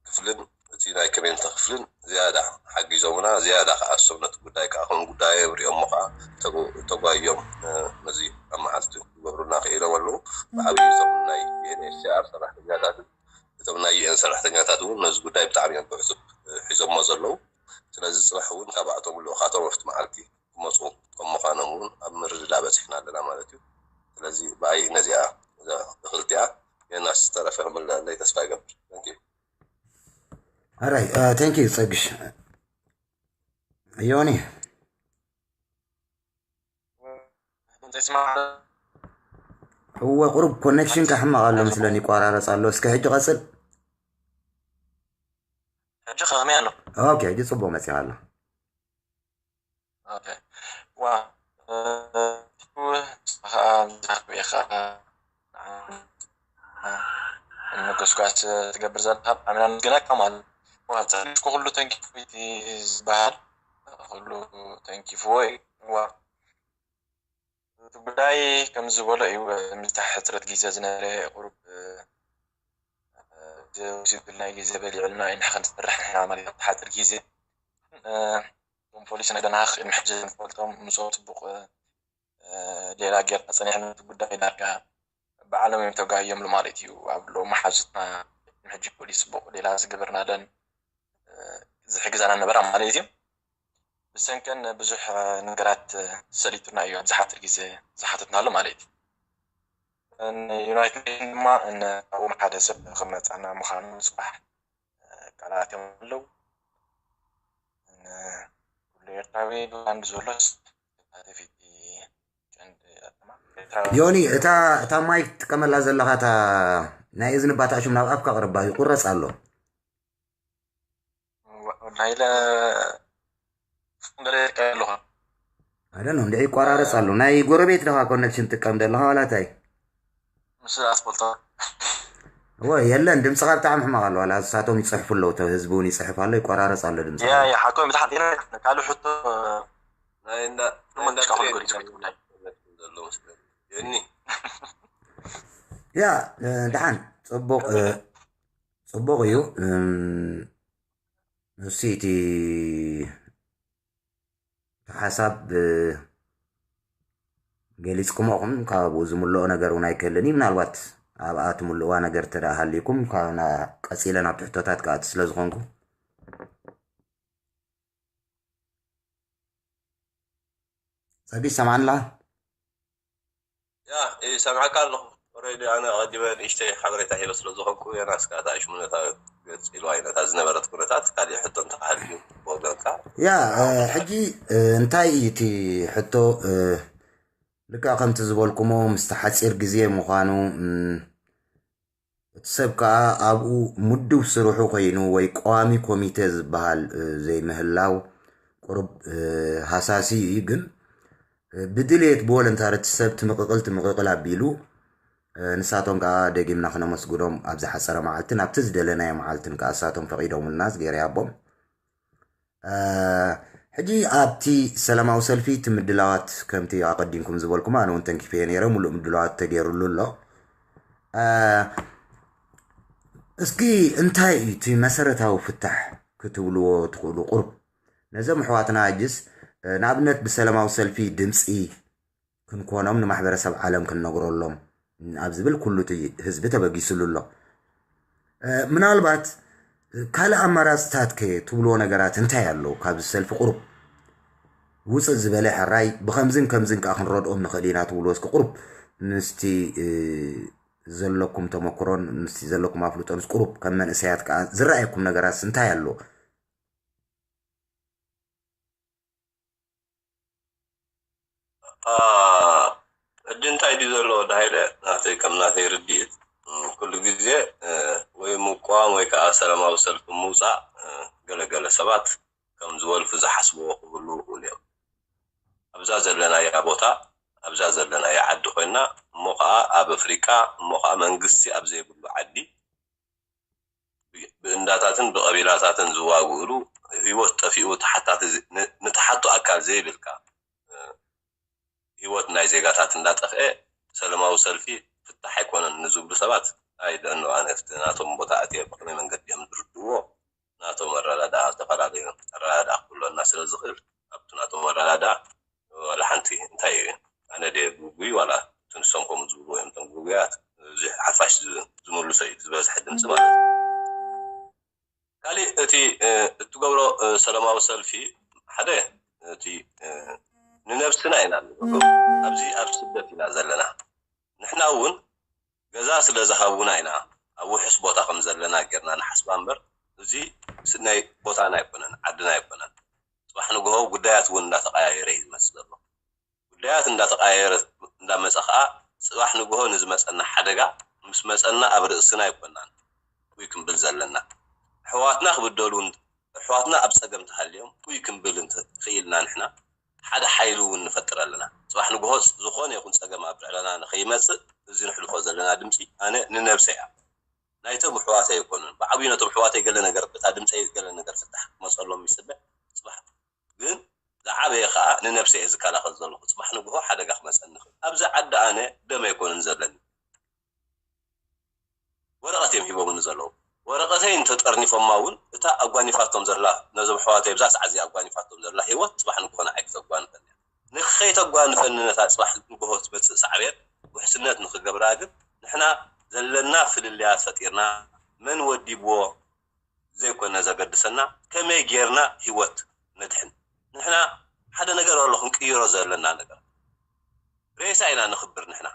ክፍልን እቲ ናይ ከሜንተ ክፍልን ዝያዳ ሓጊዞምና ዝያዳ ከዓ እሶም ነቲ ጉዳይ ከዓ ከም ጉዳይ ሪኦሞ ከዓ ተጓዮም ነዚ ኣብ መዓልቲ ክገብሩና ክኢሎም ኣለዉ ብዓብዪ እዞም ናይ ዩኤንኤችሲኣር ሰራሕተኛታትን እቶም ናይ ዩኤን ሰራሕተኛታት እውን ነዚ ጉዳይ ብጣዕሚ እዮም ብዕሱብ ሒዞሞ ዘለዉ ስለዚ ፅባሕ እውን ካብኣቶም ልኡኻቶም ኣብቲ መዓልቲ ክመፁ ከም ምዃኖም እውን ኣብ ምርድዳ በፂሕና ኣለና ማለት እዩ ስለዚ ብኣይ ነዚኣ እኽልቲኣ የናስ ዝተረፈ ክምልኣለይ ተስፋ ይገብር ኣራይ ቴንክ ዩ ፀግሽ ዮኒ እወ ቁሩብ ኮኔክሽን ከሕማቕ ኣሎ ምስለኒ ይቋራረፅ ኣሎ እስከ ሕጂ ቀፅል ሕጂ ከመይ ኣሎ ኦኬ ሕጂ ፅቡቅ መፂኻ ኣሎ ዋ ከዓ ንጎስጓስ ትገብር ዘለካ ብጣዕሚ ኢና ንግነካ ማለት ዋ ፀሪፍኩ ኩሉ ተንኪፉ ዝበሃል ኩሉ ተንኪፍዎ እዩ ዋ እቲ ጉዳይ ከም ዝበሎ እዩ ምስታ ሕፅረት ግዜ ዝነበረ ቁሩብ ዝብልና ግዜ በሊዕልና ኢና ክንሰርሕ ንሕና ማለት ሓፅር ግዜ እቶም ፖሊስ ናይ ደንሃክ ቅድሚ ሕጂ ንፈልጦም ምስኦም ፅቡቅ ሌላ ጌርና ፀኒሕና እቲ ጉዳይ ዳርጋ ባዕሎም እዮም ተጋዮም ማለት እዩ ኣብ ሎ መሓዙትና ቅድሚ ሕጂ ፖሊስ ፅቡቅ ሌላ ዝገበርናለን ዝሕግዛና ነበራ ማለት እዩ ብሰንከን ብዙሕ ነገራት ሰሊጡና እዩ ኣብዚ ሓፂር ግዜ ዝሓተትናሉ ማለት እዩ ዩናይትድ ኔሽን ድማ ካብኦም ሓደ ሰብ ክመፃና ምዃኑ ፅባሕ ቃላት እዮም ኣለዉ ኩሉ ኤርትራዊ ብባንድ ዘሎስ ተፊት ቀንዲ ኣጠማ ዮኒ፣ እታ እታ ማይክ ትጥቀመላ ዘለኻ፣ እታ ናይ እዝኒ ባታ ሽም ናብ ኣፍካ ቅርባ፣ ይቁረጽ ኣሎ። ወላሂ ለ እንደለ ኣለኹ። ኣደን እንደ ይቆራረጽ ኣሎ። ናይ ጎረቤት ደኻ ኮኔክሽን ትጥቀም ዘለኻ ዋላ እንታይ? ምስ ኣስፖልታ ወ የለን፣ ድምፅኻ ብጣዕሚ ሕማቕ ኣሎ። ዋላ እሳቶም ይፅሕፉ ኣለዉ፣ ተ ህዝቢ እውን ይፅሕፍ ኣሎ፣ ይቆራረጽ ኣሎ ድምፅኻ። ያ ያ ሓኮ ብታሓት ኢና ካልእ ሕቶ ናይ እንዳ ናይ እሞ እንዳ ጭቃ ትሬድ ክልጎድ ይችላል። ዘሎ መስለኒ። የኒ ያ እ፣ ደሓን፣ ፅቡቕ እ፣ ፅቡቕ እዩ። እም፣ እሱ እቲ እቲ ሓሳብ እ፣ ገሊፅኩሞ ኢኹም። ካብኡ ዝምልኦ ነገር እውን ኣይክህልን እዩ። ምናልባት ኣብኣ ትምልእዋ ነገር እንተ ደኣ ሃልዩኩም፣ ካብ ና ቀፂለ ናብ ትሕቶታት ክኣቱ ስለ ዝኾንኩ። ጸጊ ይሰማዕንላ? ያ ይሰምዓካ ኣለኹ። ኦሬዲ ኣነ ኣቐዲመ ንእሽተይ ሓበሬታ ሂበ ስለ ዝኾንኩ፣ ዮናስ ከኣ እታ ሽሙነታ ገጽ ኢልዋ እዩ ነታ ዝነበረት ኩነታት። ካሊእ ሕቶ እንተሃልዩ ብወገንካ። ያ እ፣ ሕጂ እ፣ እንታይ እዩ እቲ ሕቶ? እ፣ ልክዕ ከምቲ ዝበልኩሞ ምስቲ ሓጺር ግዜ ምዃኑ፣ እም፣ እቲ ሰብ ከኣ ኣብኡ ምዱብ ስርሑ ኮይኑ ወይ ቀዋሚ ኮሚቴ ዝበሃል እ፣ ዘይምህላው ቁሩብ እ፣ ሃሳሲ እዩ። ግን እ፣ ብድልየት ብቮለንታሪ እቲ ሰብ ትምቕቕል ትምቕቕል ኣቢሉ እ፣ ንሳቶም ከኣ ደጊምና ክነመስግኖም ኣብ ዝሓጸረ መዓልትን ኣብቲ ዝደለናዮ መዓልትን ከኣ እሳቶም ፈቒዶምልና እዝጌር ይሃቦም። እ፣ ሕጂ ኣብቲ ሰላማዊ ሰልፊ እቲ ምድላዋት ከምቲ ኣቐዲምኩም ዝበልኩም ኣነ እውን ተንኪፈዮ ነይረ፣ ሙሉእ ምድላዋት ተገይሩሉ ኣሎ። እ፣ እስኪ እንታይ እዩ እቲ መሰረታዊ ፍታሕ ክትብልዎ ትኽእሉ? ቁሩብ ነዞም ኣሕዋትና ሕጅስ እ፣ ንኣብነት ብሰላማዊ ሰልፊ ድምፂ ክንኮኖም ንማሕበረሰብ ዓለም ክንነግረሎም ኣብ ዝብል ኩሉ እቲ ህዝቢ ተበጊስሉ ኣሎ። እ፣ ምናልባት ካልእ ኣማራፅታት ከ ትብልዎ ነገራት እንታይ ኣሎ? ካብዚ ሰልፊ ቁሩብ ውፅእ ዝበለ ሕራይ ብኸምዝን ከምዝን ከዓ ክንረድኦም ንኽእል ኢና ትብልዎ እስኪ ቁሩብ ምስቲ እ፣ ዘለኩም ተመክሮን ምስቲ ዘለኩም ኣፍልጦንስ ቁሩብ ከም መንእሰያት ከዓ ዝረኣየኩም ነገራትስ እንታይ ኣሎ? አ፣ ሕጂ እንታይ ድዩ ዘሎ ወዲ ሃይለ? ናተይ ከም ናተይ ርድኢት እ፣ ኩሉ ግዜ እ፣ ወይ ምቋም ወይ ከዓ ሰላማዊ ሰልፊ ምውፃእ እ፣ ገለገለ ሰባት ከም ዝወልፉ ዝሓስብዎ ክህልዉ ይኽእሉ እዮም። ኣብዛ ዘለናያ ቦታ ኣብዛ ዘለናያ ዓዲ ኮይና እሞ ከዓ ኣብ ኣፍሪቃ እሞ ከዓ መንግስቲ ኣብ ዘይብሉ ዓዲ ብእንዳታትን ብቐቢላታትን ዝዋግእሉ ህይወት ጠፊኡ ተሓታቲ ዝ- ን- ንተሓቱ ኣካል ዘይብልካ እ፣ ህይወት ናይ ዜጋታት እንዳጠፍአ ሰላማዊ ሰልፊ ፍታሕ ኣይኮነን ንዝብሉ ሰባት ኣይደኖ ኣነ እቲ ናቶም ቦታ ኣትየ ብኸመይ መንገዲ እዮም ዝርድዎ ናቶም ኣረዳድኣ ዝተፈላለዩ ኣረዳድኣ ክህልወና ስለ ዝኽእል ኣብቲ ናቶም ኣረዳድኣ ዋላ ሓንቲ እንታይ እዩ ኣነ ደ ጉጉይ ዋላ እቲ ንሶም ከምኡ ዝብሉ እዮም እቶም ጉጉያት እዚ ሓፋሽ ዝ- ዝምልሶ እዩ ዝበዝሐ ድምፂ ማለት እዩ። ካሊእ እቲ እ፣ እትገብሮ እ፣ ሰላማዊ ሰልፊ ሓደ እቲ እ፣ ንነብስና ኢና ንገብሮ ኣብዚ ኣብ ስደት ኢና ዘለና ንሕና እውን ገዛ ስለ ዝሃቡና ኢና ኣብ ውሕስ ቦታ ከም ዘለና ጌርና ንሓስባ እምበር እዚ ስ- ናይ ቦታና ኣይኮነን ዓድና ኣይኮነን ፅባሕ ንግሆ ጉዳያት እውን እንዳተቀያየረ እዩ ዝመፅእ ዘሎ ጉዳያት እንዳተቀያየረ እንዳመፀ ከዓ ፅባሕ ንግሆ ንዝመፀና ሓደጋ ምስ መፀና ኣብ ርእስና ኣይኮናን ውይ ክንብል ዘለና ኣሕዋትና ክብደሉ ኣሕዋትና ኣብ ፀገም ተሃልዮም ውይ ክንብል እንተኽኢልና ንሕና ሓደ ሓይሊ እውን ንፈጥር ኣለና ፅባሕ ንግሆ ዝኾነ ይኹን ፀገም ኣብ ልዕለና ንኸይመፅእ እዚ ንሕልፎ ዘለና ድምፂ ኣነ ንነብሰይ እያ ናይቶም ኣሕዋተይ ኣይኮኑን ብዓብዩ ነቶም ኣሕዋተይ ገለ ነገር በታ ድምፀይ ገለ ነገር ፍታሕ ክመፀሎም ይፅበ ፅባሕ ግን ዝዓበየ ከዓ ንነብሰይ እየ ዝከላኸል ዘለኹ ፅባሕ ንግሆ ሓደጋ ክመፀኒ ይኽእል ኣብዚ ዓዲ ኣነ ደም ኣይኮኑን ዘለኒ ወረቐት እዮም ሂቦምኒ ዘለዉ ወረቐተይ እንተጠርኒፎማ እውን እታ ኣጓኒፋቶም ዘላ ነዞም ኣሕዋተይ ብዛ ሰዓት እዚ ኣጓኒፋቶም ዘላ ሂወት ፅባሕ ንግሆ ንዓይ ክተጓንፈኒ እያ ንኸይተጓንፈኒ ነታ ፅባሕ ንግሆ ትመፅእ ሳዕቤን ውሕስነት ንክገብራ ግን ንሕና ዘለና ፍልልያት ፈጢርና መን ወዲብዎ ዘይኮነ ዘገድሰና ከመይ ጌርና ሂወት ነድሕን ንሕና ሓደ ነገር ኣሎ ክንቅይሮ ዘለና ነገር ሬሳ ኢና ንኽብር ንሕና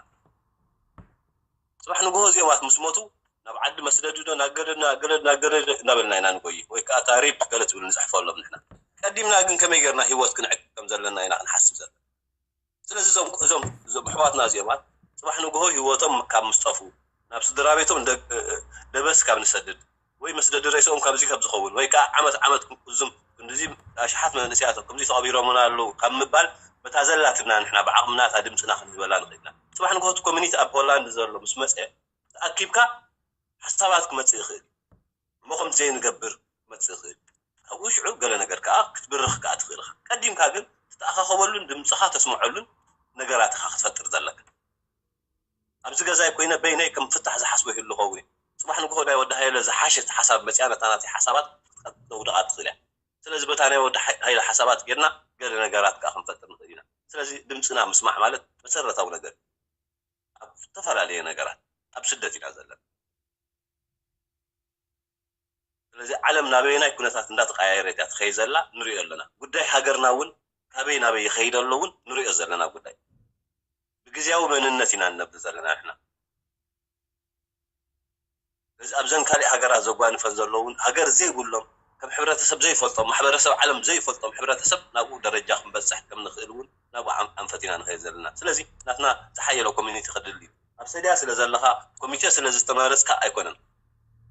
ፅባሕ ንግሆ እዚኦማት ምስ ሞቱ ናብ ዓዲ መስደዲ ዶ ናገደድ ናገደድ ናገደድ እናበልና ኢና ንጎይ ወይ ከዓ ታሪክ ገለ ትብል ንፅሕፈሎም ንሕና ቀዲምና ግን ከመይ ጌርና ሂወት ክንዕቅ ከም ዘለና ኢና ክንሓስብ ዘለና ስለዚ እዞም እዞም እዞም ኣሕዋትና እዚኦም ጽባሕ ንግሆ ህይወቶም ካብ ምስጠፉ ናብ ስድራ ቤቶም ደበስ ካብ ንሰድድ ወይ መስደዲ ሬስኦም ካብዚ ካብ ዝኸውን ወይ ከዓ ዓመት ዓመት እዙም ክንድዚ ኣሽሓት መንእሰያት ከምዚ ተቐቢሮምና ኣለዉ ካብ ምባል በታ ዘላትና ንሕና ብዓቕምና እታ ድምፅና ክንህበላ ንኽእልና። ጽባሕ ንግሆ እቲ ኮሚኒቲ ኣብ ሆላንድ ዘሎ ምስ መፀ ተኣኪብካ ሓሳባት ክመፅእ ይኽእል እዩ። እሞ ከም ዘይንገብር ክመፅእ ይኽእል እዩ። ካብኡ ሽዑ ገለ ነገር ከዓ ክትብርኽ ከዓ ትኽእል ኢኻ። ቀዲምካ ግን ትተኣኻኸበሉን ድምፅኻ ተስምዐሉን ነገራት ኢኻ ክትፈጥር ዘለካ። ኣብዚ ገዛይ ኮይነ በይነይ ከም ፍታሕ ዝሓስቦ ይህሉ ኸውን እዩ። ፅባሕ ንግሆ ናይ ወዲ ሃይለ ዝሓሸት ሓሳብ መፅያ ነታ ናተይ ሓሳባት ክተውድቓ ትኽእል እያ። ስለዚ በታ ናይ ወዲ ሃይለ ሓሳባት ጌርና ገለ ነገራት ከዓ ክንፈጥር ንኽእል ኢና። ስለዚ ድምፅና ምስማዕ ማለት መሰረታዊ ነገር እዩ። ኣብ ዝተፈላለየ ነገራት ኣብ ስደት ኢና ዘለና። ስለዚ ዓለም ናበየናይ ኩነታት እንዳተቀያየረት እያ ትኸይድ ዘላ ንሪኦ ኣለና። ጉዳይ ሃገርና እውን ካበይ ናበይ ይኸይድ ኣሎ እውን ንሪኦ ዘለና ጉዳይ። ብግዜያዊ መንነት ኢና ንነብር ዘለና ንሕና። እዚ ኣብዘን ካሊእ ሃገራት ዘጓንፈን ዘለውን ሃገር ዘይብሎም ከም ሕብረተሰብ ዘይፈልጦም ማሕበረሰብ ዓለም ዘይፈልጦም ሕብረተሰብ ናብኡ ደረጃ ክንበፅሕ ከም ንኽእል እውን ናብኡ ኣንፈት ኢና ንኸይድ ዘለና። ስለዚ ናትና ዝሓየለ ኮሚኒቲ ክድል እዩ። ኣብ ሰድያ ስለ ዘለኻ ኮሚቴ ስለ ዝተመረፅካ ኣይኮነን።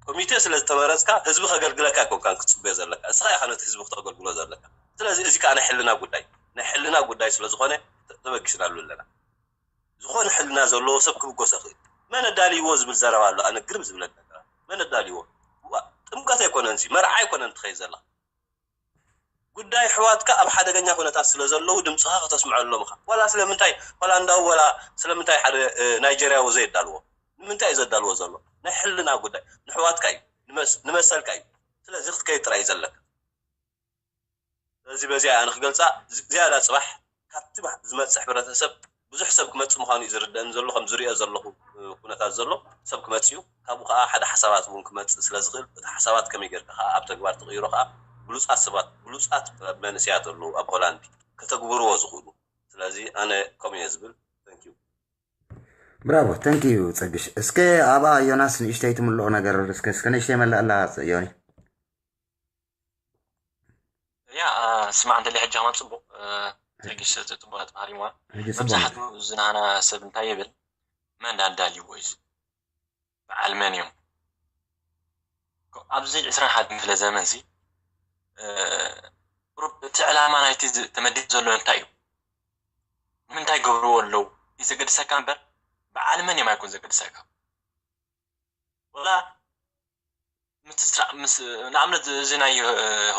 ኮሚቴ ስለ ዝተመረፅካ ህዝቢ ከገልግለካ ኣይኮንካን ክትፅበዮ ዘለካ፣ እስኻ ኢኻ ነቲ ህዝቢ ክተገልግሎ ዘለካ። ስለዚ እዚ ከዓ ናይ ሕልና ጉዳይ ናይ ሕልና ጉዳይ ስለ ዝኾነ ተበጊስናሉ ኣለና። ዝኾነ ሕልና ዘለዎ ሰብ ክብገሶ ይኽእል። መን ኣዳልይዎ ዝብል ዘረባ ኣሎ። ኣነ ግርም ዝብለኒ ነገር ኣሎ። መን ኣዳልይዎ? እዋ፣ ጥምቀት ኣይኮነን እዚ፣ መርዓ ኣይኮነን ትኸይድ ዘላ። ጉዳይ ኣሕዋትካ ኣብ ሓደገኛ ኩነታት ስለ ዘለዉ ድምፅኻ ከተስምዐሎም ኢኻ። ዋላ ስለምንታይ ሆላንዳዊ ዋላ ስለምንታይ ሓደ ናይጀርያዊ ዘየዳልዎ? ንምንታይ እዩ ዘዳልዎ ዘሎ? ናይ ሕልና ጉዳይ ንኣሕዋትካ እዩ፣ ንመሰልካ እዩ። ስለዚ ክትከይድ ጥራይ እዩ ዘለካ። ስለዚ በዚኣ ኣነ ክገልፃ ዝያዳ ፅባሕ ካብቲ ዝመፅእ ሕብረተሰብ ብዙሕ ሰብ ክመፅእ ምዃኑ እዩ ዝርደእኒ ዘሎ ከም ዝሪኦ ዘለኹ ኩነታት ዘሎ ሰብ ክመፅእ እዩ። ካብኡ ከዓ ሓደ ሓሳባት እውን ክመፅእ ስለ ዝኽእል እቲ ሓሳባት ከመይ ጌርካ ከዓ ኣብ ተግባር ትቕይሮ ከዓ ብሉፃት ሰባት ብሉፃት መንእሰያት ኣለዉ ኣብ ሆላንድ ከተግብርዎ ዝኽእሉ። ስለዚ ኣነ ከምኡ እየ ዝብል። Thank you። ብራቮ thank you ፀግሽ። እስከ ኣብኣ ዮናስ ንእሽተይ ትምልኦ ነገር እስከ እስከ ንእሽተይ መላእላ ዮኒ። ያ ስማዕ እንተለ ሕጂ ከማን ፅቡቅ ተጊሽ እቲ ፅቡቅ ተባሃሪምዋ መብዛሕትኡ ዝናህና ሰብ እንታይ ይብል መን ኣዳልይዎ እዩ በዓል መን እዮም ኣብዚ ዕስራን ሓደን ክፍለ ዘመን ሲ ቁሩብ እቲ ዕላማ ናይቲ ተመዲቡ ዘሎ እንታይ እዩ ንምንታይ ገብርዎ ኣለዉ እዩ ዘገድሰካ እምበር በዓል መን እዮም ኣይኮን ዘገድሰካ ወላ ንኣብነት እዚ ናይ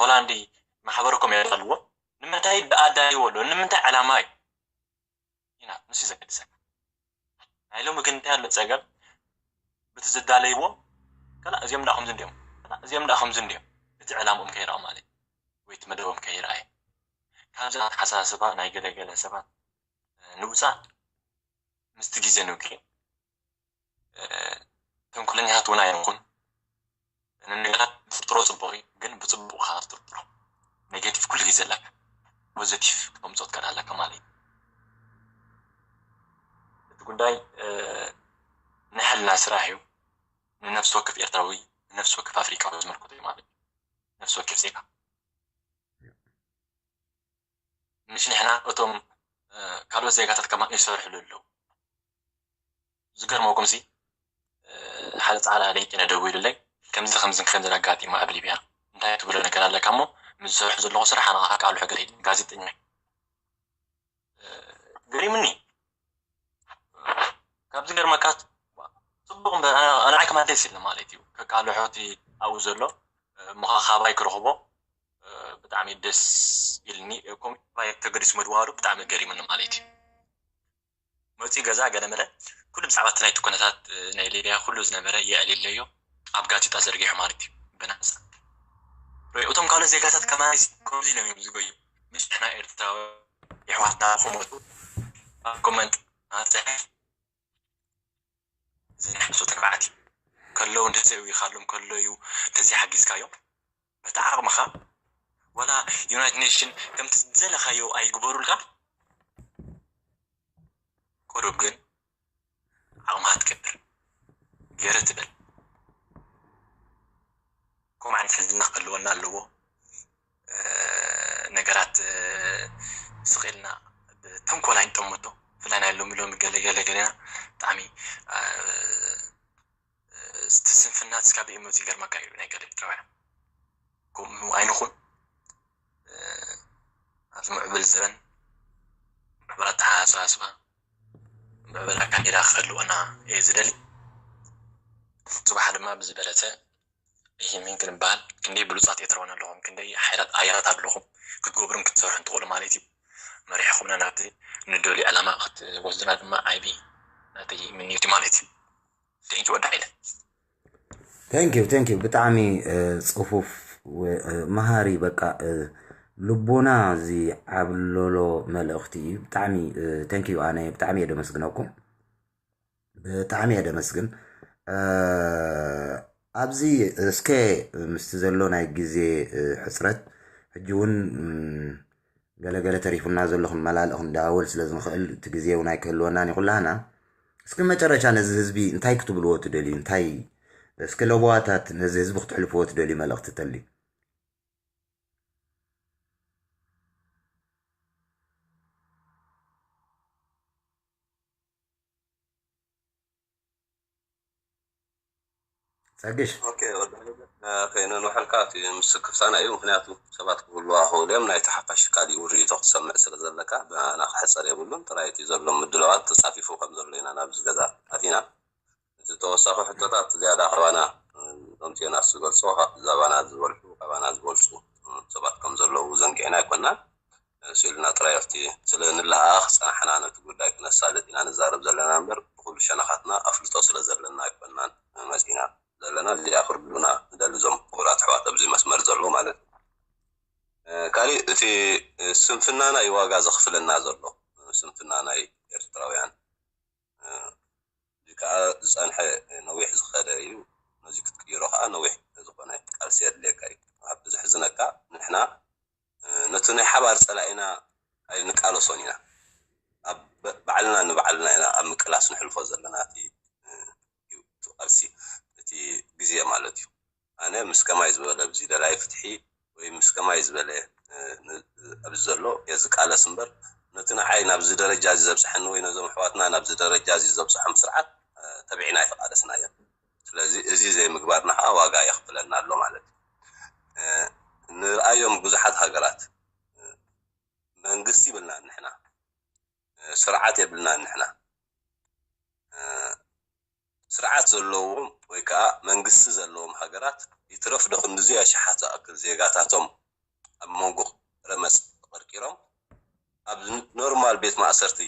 ሆላንዲ ማሕበርኩም የዳልዎ ንምንታይ ኣዳልዎ ኣሎ ንምንታይ ዕላማ እዩ ኢና ንሱ ዘገድሰካ ናይ ሎሚ ግን እንታይ ኣሎ ፀገም በቲ ዝዳለይዎ ከላ እዚኦም ዳ ከምዚ እንዲዮም ከላ እዚኦም ዳ ከምዚ እንዲዮም እቲ ዕላምኦም ከይረኣ ማለት ወይ እቲ መደቦም ከይረኣየ ካብዚ ኣተሓሳስባ ናይ ገለገለ ሰባት ንውፃእ ምስቲ ግዜ ንውግእ ተንኮለኛታት እውን ኣይንኹን ንነገራት ትጥርጥሮ ፅቡቅ እዩ ግን ብፅቡቅ ከዓ ትጥርጥሮ negative ኩሉ ግዜ ኣለካ positive ክተምፅኦ ትክእል ኣለካ ማለት እዩ እቲ ጉዳይ ናይ ሕልና ስራሕ እዩ ንነፍሲ ወከፍ ኤርትራዊ ንነፍሲ ወከፍ ኣፍሪቃዊ ዝምልከቶ እዩ ማለት እዩ ነፍሲ ወከፍ ዜጋ ምሽ ንሕና እቶም ካልኦት ዜጋታት ከማን ይሰርሕሉ ኣለዉ ዝገርመኩም ሲ ሓደ ፃዕዳ ለይቂ ነደዊሉለይ ከምዚ ከምዚ ከምዚ ኣጋጢሙ ኣብ ሊብያ እንታይ ትብሎ ነገር ኣለካ እሞ ምስ ዝሰርሑ ዘለኹ ስራሕ ኣነ ከዓ ቃሉ ሕገር ጋዜጠኛ ገሪምኒ ካብ ዝገርመካ ፅቡቅ እምበር ኣንዓይ ከማን ደስ ኢልኒ ማለት እዩ ከቃልሖ እቲ ኣብኡ ዘሎ እሞ ከዓ ካባይ ክረኽቦ ብጣዕሚ ደስ ኢልኒ ኮሚቴ ተገዲሱ ምድዋሉ ብጣዕሚ ገሪምኒ ማለት እዩ መፂኡ ገዛ ገለመለ ኩሉ ብዛዕባ እቲ ናይቲ ኩነታት ናይ ሊብያ ኩሉ ዝነበረ የዕሊለዮ ኣብ ጋዜጣ ዘርጊሑ ማለት እዩ ብናፃ እቶም ካልኦት ዜጋታት ከማይ ከምዚ ኢሎም እዮም ዝጎዩ ምስ ንሕና ኤርትራዊ የሕዋትና ክሞቱ ኣብ ኮመንት ኣፅሕፍ ዝንሕሱ ተባዕት ከለዉ እንተዘይውይኻሎም ከሎ እዩ እንተዘይሓጊዝካዮም በቲ ዓቕምኻ ወላ ዩናይትድ ኔሽን ከምቲ ዝደለኻዮ ኣይግበሩልካ ቁሩብ ግን ዓቕምኻ ትገብር ገይረ ትብል ከምኡ ዓይነት ሕልና ክህልወና ኣለዎ ነገራት ስቕ ኢልና ብታ ተንኮል ኣይንጠምቶ። ብፍላይ ናይ ሎሚ ሎሚ ገለ ገለ ገለና ብጣዕሚ እቲ ስንፍና እስካብ የእምኖት ይገርመካ እዩ ናይ ገለ ኤርትራውያን። ከምኡ ኣይንኹን። ኣብዚ ምዕብል ዘበን ምዕብል ኣተሓሳስባ ምዕብል ኣካይዳ ክህልወና እየ ዝደሊ። ጽባሕ ድማ ብዝበለጸ ይህሚን ክንበሃል ክንደይ ብሉጻት ኤርትራውያን ኣለኹም፣ ክንደይ ሓይላት ኣያላት ኣለኹም ክትገብሩን ክትሰርሑን ትኽእሉ ማለት እዩ። መሪሕኹምና ናብቲ ንደልዮ ዕላማ ክትወስዱና ድማ ዓቢ ናተይ ምንዮት እዩ ማለት እዩ። Thank you ወዲ ሓይለ። Thank you, thank you። ብጣዕሚ ጽፉፍ መሃሪ፣ በቃ ልቦና ዝዓብለሎ መልእኽቲ እዩ። ብጣዕሚ thank you። ኣነ ብጣዕሚ እየ ደመስግነኩም፣ ብጣዕሚ እየ ደመስግን። ኣብዚ እስከ ምስቲ ዘሎ ናይ ግዜ ሕፅረት ሕጂ እውን ገለገለ ተሪፉና ዘሎ ክንመላልእ ክንደዋወል ስለ ዝንኽእል እቲ ግዜ እውን ኣይክህልወናን እዩ ኩላህና። እስኪ መጨረሻ ነዚ ህዝቢ እንታይ ክትብልዎ ትደልዩ? እንታይ እስኪ ለበዋታት ነዚ ህዝቢ ክትሕልፍዎ ትደልዩ መልእኽቲ ተልዩ? ጸግሽ ኦኬ ወዲ ሓይለ፣ ከይነንውሐልካ እቲ ምስክፍታና እዩ። ምክንያቱ ሰባት ክህልዋ ክኽእሉ እዮም። ናይቲ ሓፋሽ ካሊእ እውን ርእይቶ ክትሰምዕ ስለ ዘለካ ብኣና ክሕጸር የብሉን። ጥራይ እቲ ዘሎ ምድላዋት ተጻፊፉ ከም ዘሎ ኢና ናብዚ ገዛ ኣቲና። እቲ ተወሳኺ ሕቶታት ዝያዳ ካባና ከምቲ ዮናስ ዝገልጾ፣ ካባና ዝበልሑ ካባና ዝበልጹ ሰባት ከም ዘለዉ ዘንጊዕና ኣይኮናን። ስኢልና ጥራይ ኣብቲ ስለ ንለኣኣኽ ዝጸናሕና ነቲ ጉዳይ ክነሳልጥ ኢና ንዛረብ ዘለና እምበር ብኹሉ ሸነኻትና ኣፍልጦ ስለ ዘለና ኣይኮናን መጺና ዘለና። እዚኣ ክርድኡና ንደሊ እዞም ክቡራት ኣሕዋት ኣብዚ መስመር ዘለዉ ማለት እዩ። ካሊእ እቲ ስንፍናና እዩ ዋጋ ዘኽፍለና ዘሎ። ስንፍና ናይ ኤርትራውያን እዚ ከዓ ዝጸንሐ ነዊሕ ዝኸደ እዩ። ነዚ ክትቅይሮ ከዓ ነዊሕ ዝኾነ ቃልሲ የድልየካ እዩ። ኣብዚ ሕዝነካ ንሕና ነቲ ናይ ሓባር ጸላኢና ኣይንቃለሶን ኢና። ኣብ ባዕልና ንባዕልና ኢና ኣብ ምቅላስ ንሕልፎ ዘለና እቲ እዩ እቲ ቃልሲ እቲ ግዜ ማለት እዩ። ኣነ ምስ ከማይ ዝበለ ኣብዚ ደላይ ፍትሒ ወይ ምስ ከማይ ዝበለ ኣብዚ ዘሎ እየ ዝቃለስ እምበር ነቲ ንዓይ ናብዚ ደረጃ እዚ ዘብፅሐኒ ወይ ነዞም ኣሕዋትና ናብዚ ደረጃ እዚ ዘብፅሖም ስርዓት ተቢዕና ኣይተቃለስናዮን። ስለዚ እዚ ዘይምግባርና ከዓ ዋጋ የኽፍለና ኣሎ ማለት እዩ። ንርኣዮም ብዙሓት ሃገራት መንግስቲ ይብልና ንሕና ስርዓት የብልና ንሕና ስርዓት ዘለዎም ወይ ከዓ መንግስቲ ዘለዎም ሃገራት ይትረፍ ዶ ክንድዚ ኣሽሓት ዝኣክል ዜጋታቶም ኣብ መንጎ ረመፅ ተቐርቂሮም ኣብ ኖርማል ቤት ማእሰርቲ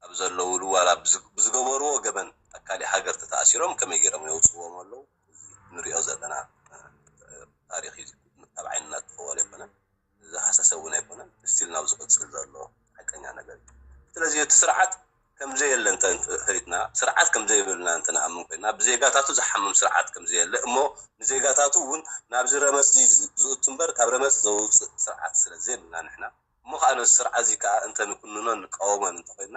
ኣብ ዘለውሉ ዋላ ብዝገበርዎ ገበን ኣብ ካሊእ ሃገር ተተኣሲሮም ከመይ ገይሮም የውፅዎም ኣለዉ ንሪኦ ዘለና ታሪክ እዩ። ካብ ዓይንና ዝኸወለ ኣይኮነን። ዝሃሰሰ እውን ኣይኮነን ስቲል ናብ ዝቕፅል ዘሎ ሓቀኛ ነገር እዩ። ስለዚ እቲ ስርዓት ከምዘየለ እንተፈሊጥና ስርዓት ከምዘይብልና እንትንኣምን ኮይና ብዜጋታቱ ዝሓምም ስርዓት ከምዘየለ እሞ ንዜጋታቱ እውን ናብዚ ረመፅ ዝእቱ እምበር ካብ ረመፅ ዘውፅእ ስርዓት ስለ ዘይብልና ንሕና እሞ ከዓ ነዚ ስርዓት እዚ ከዓ እንተንኩንኖን ንቃወሞን እንተኮይና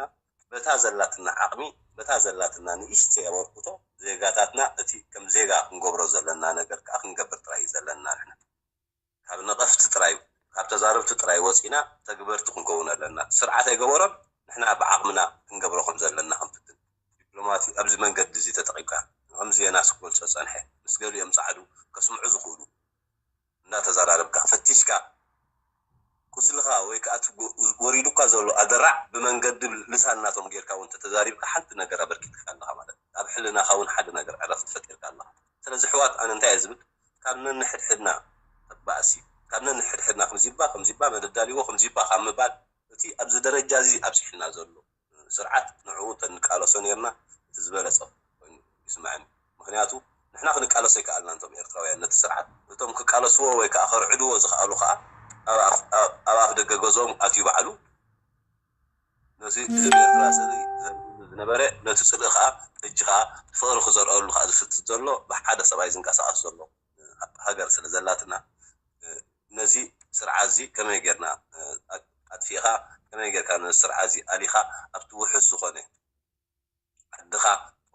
በታ ዘላትና ዓቕሚ በታ ዘላትና ንእሽተይ ኣበርክቶ ዜጋታትና እቲ ከም ዜጋ ክንገብሮ ዘለና ነገር ከዓ ክንገብር ጥራይ እዩ ዘለና ንሕና ካብ ነቐፍቲ ጥራይ ካብ ተዛረብቲ ጥራይ ወፂና ተግበርቲ ክንከውን ኣለና። ስርዓት ኣይገበሮን ንሕና ብዓቕምና ክንገብሮ ከም ዘለና ክንፍትን። ዲፕሎማሲ ኣብዚ መንገዲ እዚ ተጠቒምካ ከምዚ ዮናስ ክገልፆ ዝፀንሐ ምስ ገሊኦም ፃዕዱ ከስምዑ ዝኽእሉ እንዳተዘራረብካ ፈቲሽካ ቁስልኻ ወይ ከዓ ወሪዱካ ዘሎ ኣደራዕ ብመንገዲ ልሳን ናቶም ጌርካ እውን ተተዛሪብካ ሓንቲ ነገር ኣበርኪትካ ኣለኻ ማለት ኣብ ሕልናኻ እውን ሓደ ነገር ዕረፍቲ ፈጢርካ ኣለኻ። ስለዚ ኣሕዋት ኣነ እንታይ እየ ዝብል ካብ ነንሕድሕድና ባእሲ ካብ ነንሕድሕድና ከምዚባ ከምዚባ መደዳሊዎ ከምዚባ ካብ ምባል እቲ ኣብዚ ደረጃ እዚ ኣብፅሕና ዘሎ ስርዓት ንዕኡ እንተንቃለሶ ነርና እቲ ዝበለፀ ኮይኑ ይስምዐኒ። ምክንያቱ ንሕና ክንቃለሶ ኣይከኣልናን እቶም ኤርትራውያን ነቲ ስርዓት እቶም ክቃለስዎ ወይ ከዓ ከርዕድዎ ዝክኣሉ ከዓ ኣብ ኣፍ ደገ ገዝኦም ኣትዩ ባዕሉ ነቲ ህዝቢ ኤርትራ ዝነበረ ነቲ ፅልኢ ከዓ ሕጂ ከዓ ፍቅሪ ክዘርአሉ ከዓ ዝፍትን ዘሎ ብሓደ ሰብኣይ ዝንቀሳቀስ ዘሎ ሃገር ስለ ዘላትና ነዚ ስርዓት እዚ ከመይ ጌርና ኣጥፊእኻ ከመይ ጌርካ ነዚ ስርዓት እዚ ኣሊኻ ኣብቲ ውሑስ ዝኾነ ዓድኻ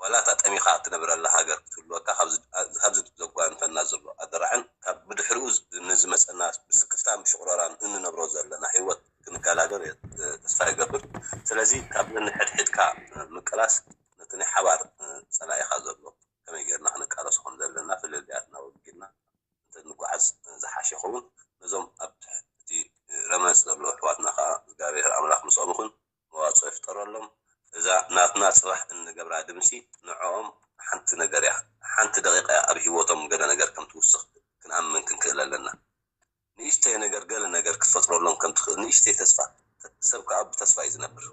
ዋላ እታ ጠሚኻ እትነብረላ ሃገር ክትህልወካ ካብዚ ዘጓንፈና ዘሎ ኣደራዕን ካብ ብድሕሪኡ ንዝመፀና ብስክፍታን ብሽቑረራን እንነብሮ ዘለና ህይወት ክንገላገል እየ ተስፋ ይገብር። ስለዚ ካብ ነንሕድሕድካ ምቅላስ ነቲ ናይ ሓባር ጸላኢኻ ዘሎ ከመይ ጌርና ክንቃለሶ ከም ዘለና ፍልልያትና ወጊድና እንተንጓዓዝ ዝሓሸ ይኸውን። ነዞም ኣብ ትሕቲ ረመጽ ዘለዉ ኣሕዋትና ከኣ እግዚኣብሔር ኣምላኽ ምስኦም ይኹን፣ መዋጽኦ ይፍጠረሎም። እዛ ናትና ጽባሕ እንገብራ ድምጺ ንዕኦም ሓንቲ ነገር እያ፣ ሓንቲ ደቂቕ እያ ኣብ ህይወቶም ገለ ነገር ከም ትውስኽ ክንኣምን ክንክእል ኣለና። ንእሽተይ ነገር ገለ ነገር ክትፈጥረሎም ከም ትኽእል ንእሽተይ ተስፋ። ሰብ ከኣ ብተስፋ እዩ ዝነብር።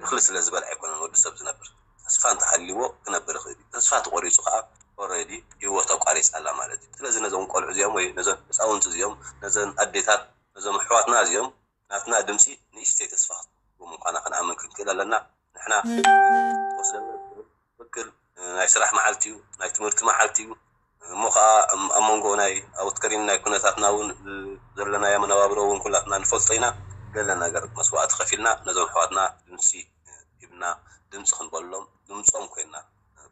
እኽሊ ስለ ዝበልዐ ኣይኮነን ወዲ ሰብ ዝነብር። ተስፋ እንተሃልይዎ ክነብር ይኽእል እዩ። ተስፋ ተቖሪጹ ከኣ ኦረዲ ህይወቱ ኣቋሪጻ ኣላ ማለት እዩ። ስለዚ ነዞም ቆልዑ እዚኦም ወይ ነዘን ህፃውንቲ እዚኦም ነዘን ኣዴታት ነዞም ኣሕዋትና እዚኦም ናትና ድምፂ ንእሽተይ ተስፋ ክትህቦም ምዃና ክንኣምን ክንክእል ኣለና። ንሕና ወስደና ትኽክል ናይ ስራሕ መዓልቲ እዩ፣ ናይ ትምህርቲ መዓልቲ እዩ። እሞ ከዓ ኣብ መንጎ ናይ ኣውትከሪን ናይ ኩነታትና እውን ዘለናዮ መነባብሮ እውን ኩላትና ንፈልጦ ኢና። ገለ ነገር መስዋእቲ ከፊልና ነዞም ኣሕዋትና ድምፂ ሂብና ድምፂ ክንበሎም ድምፆም ኮይና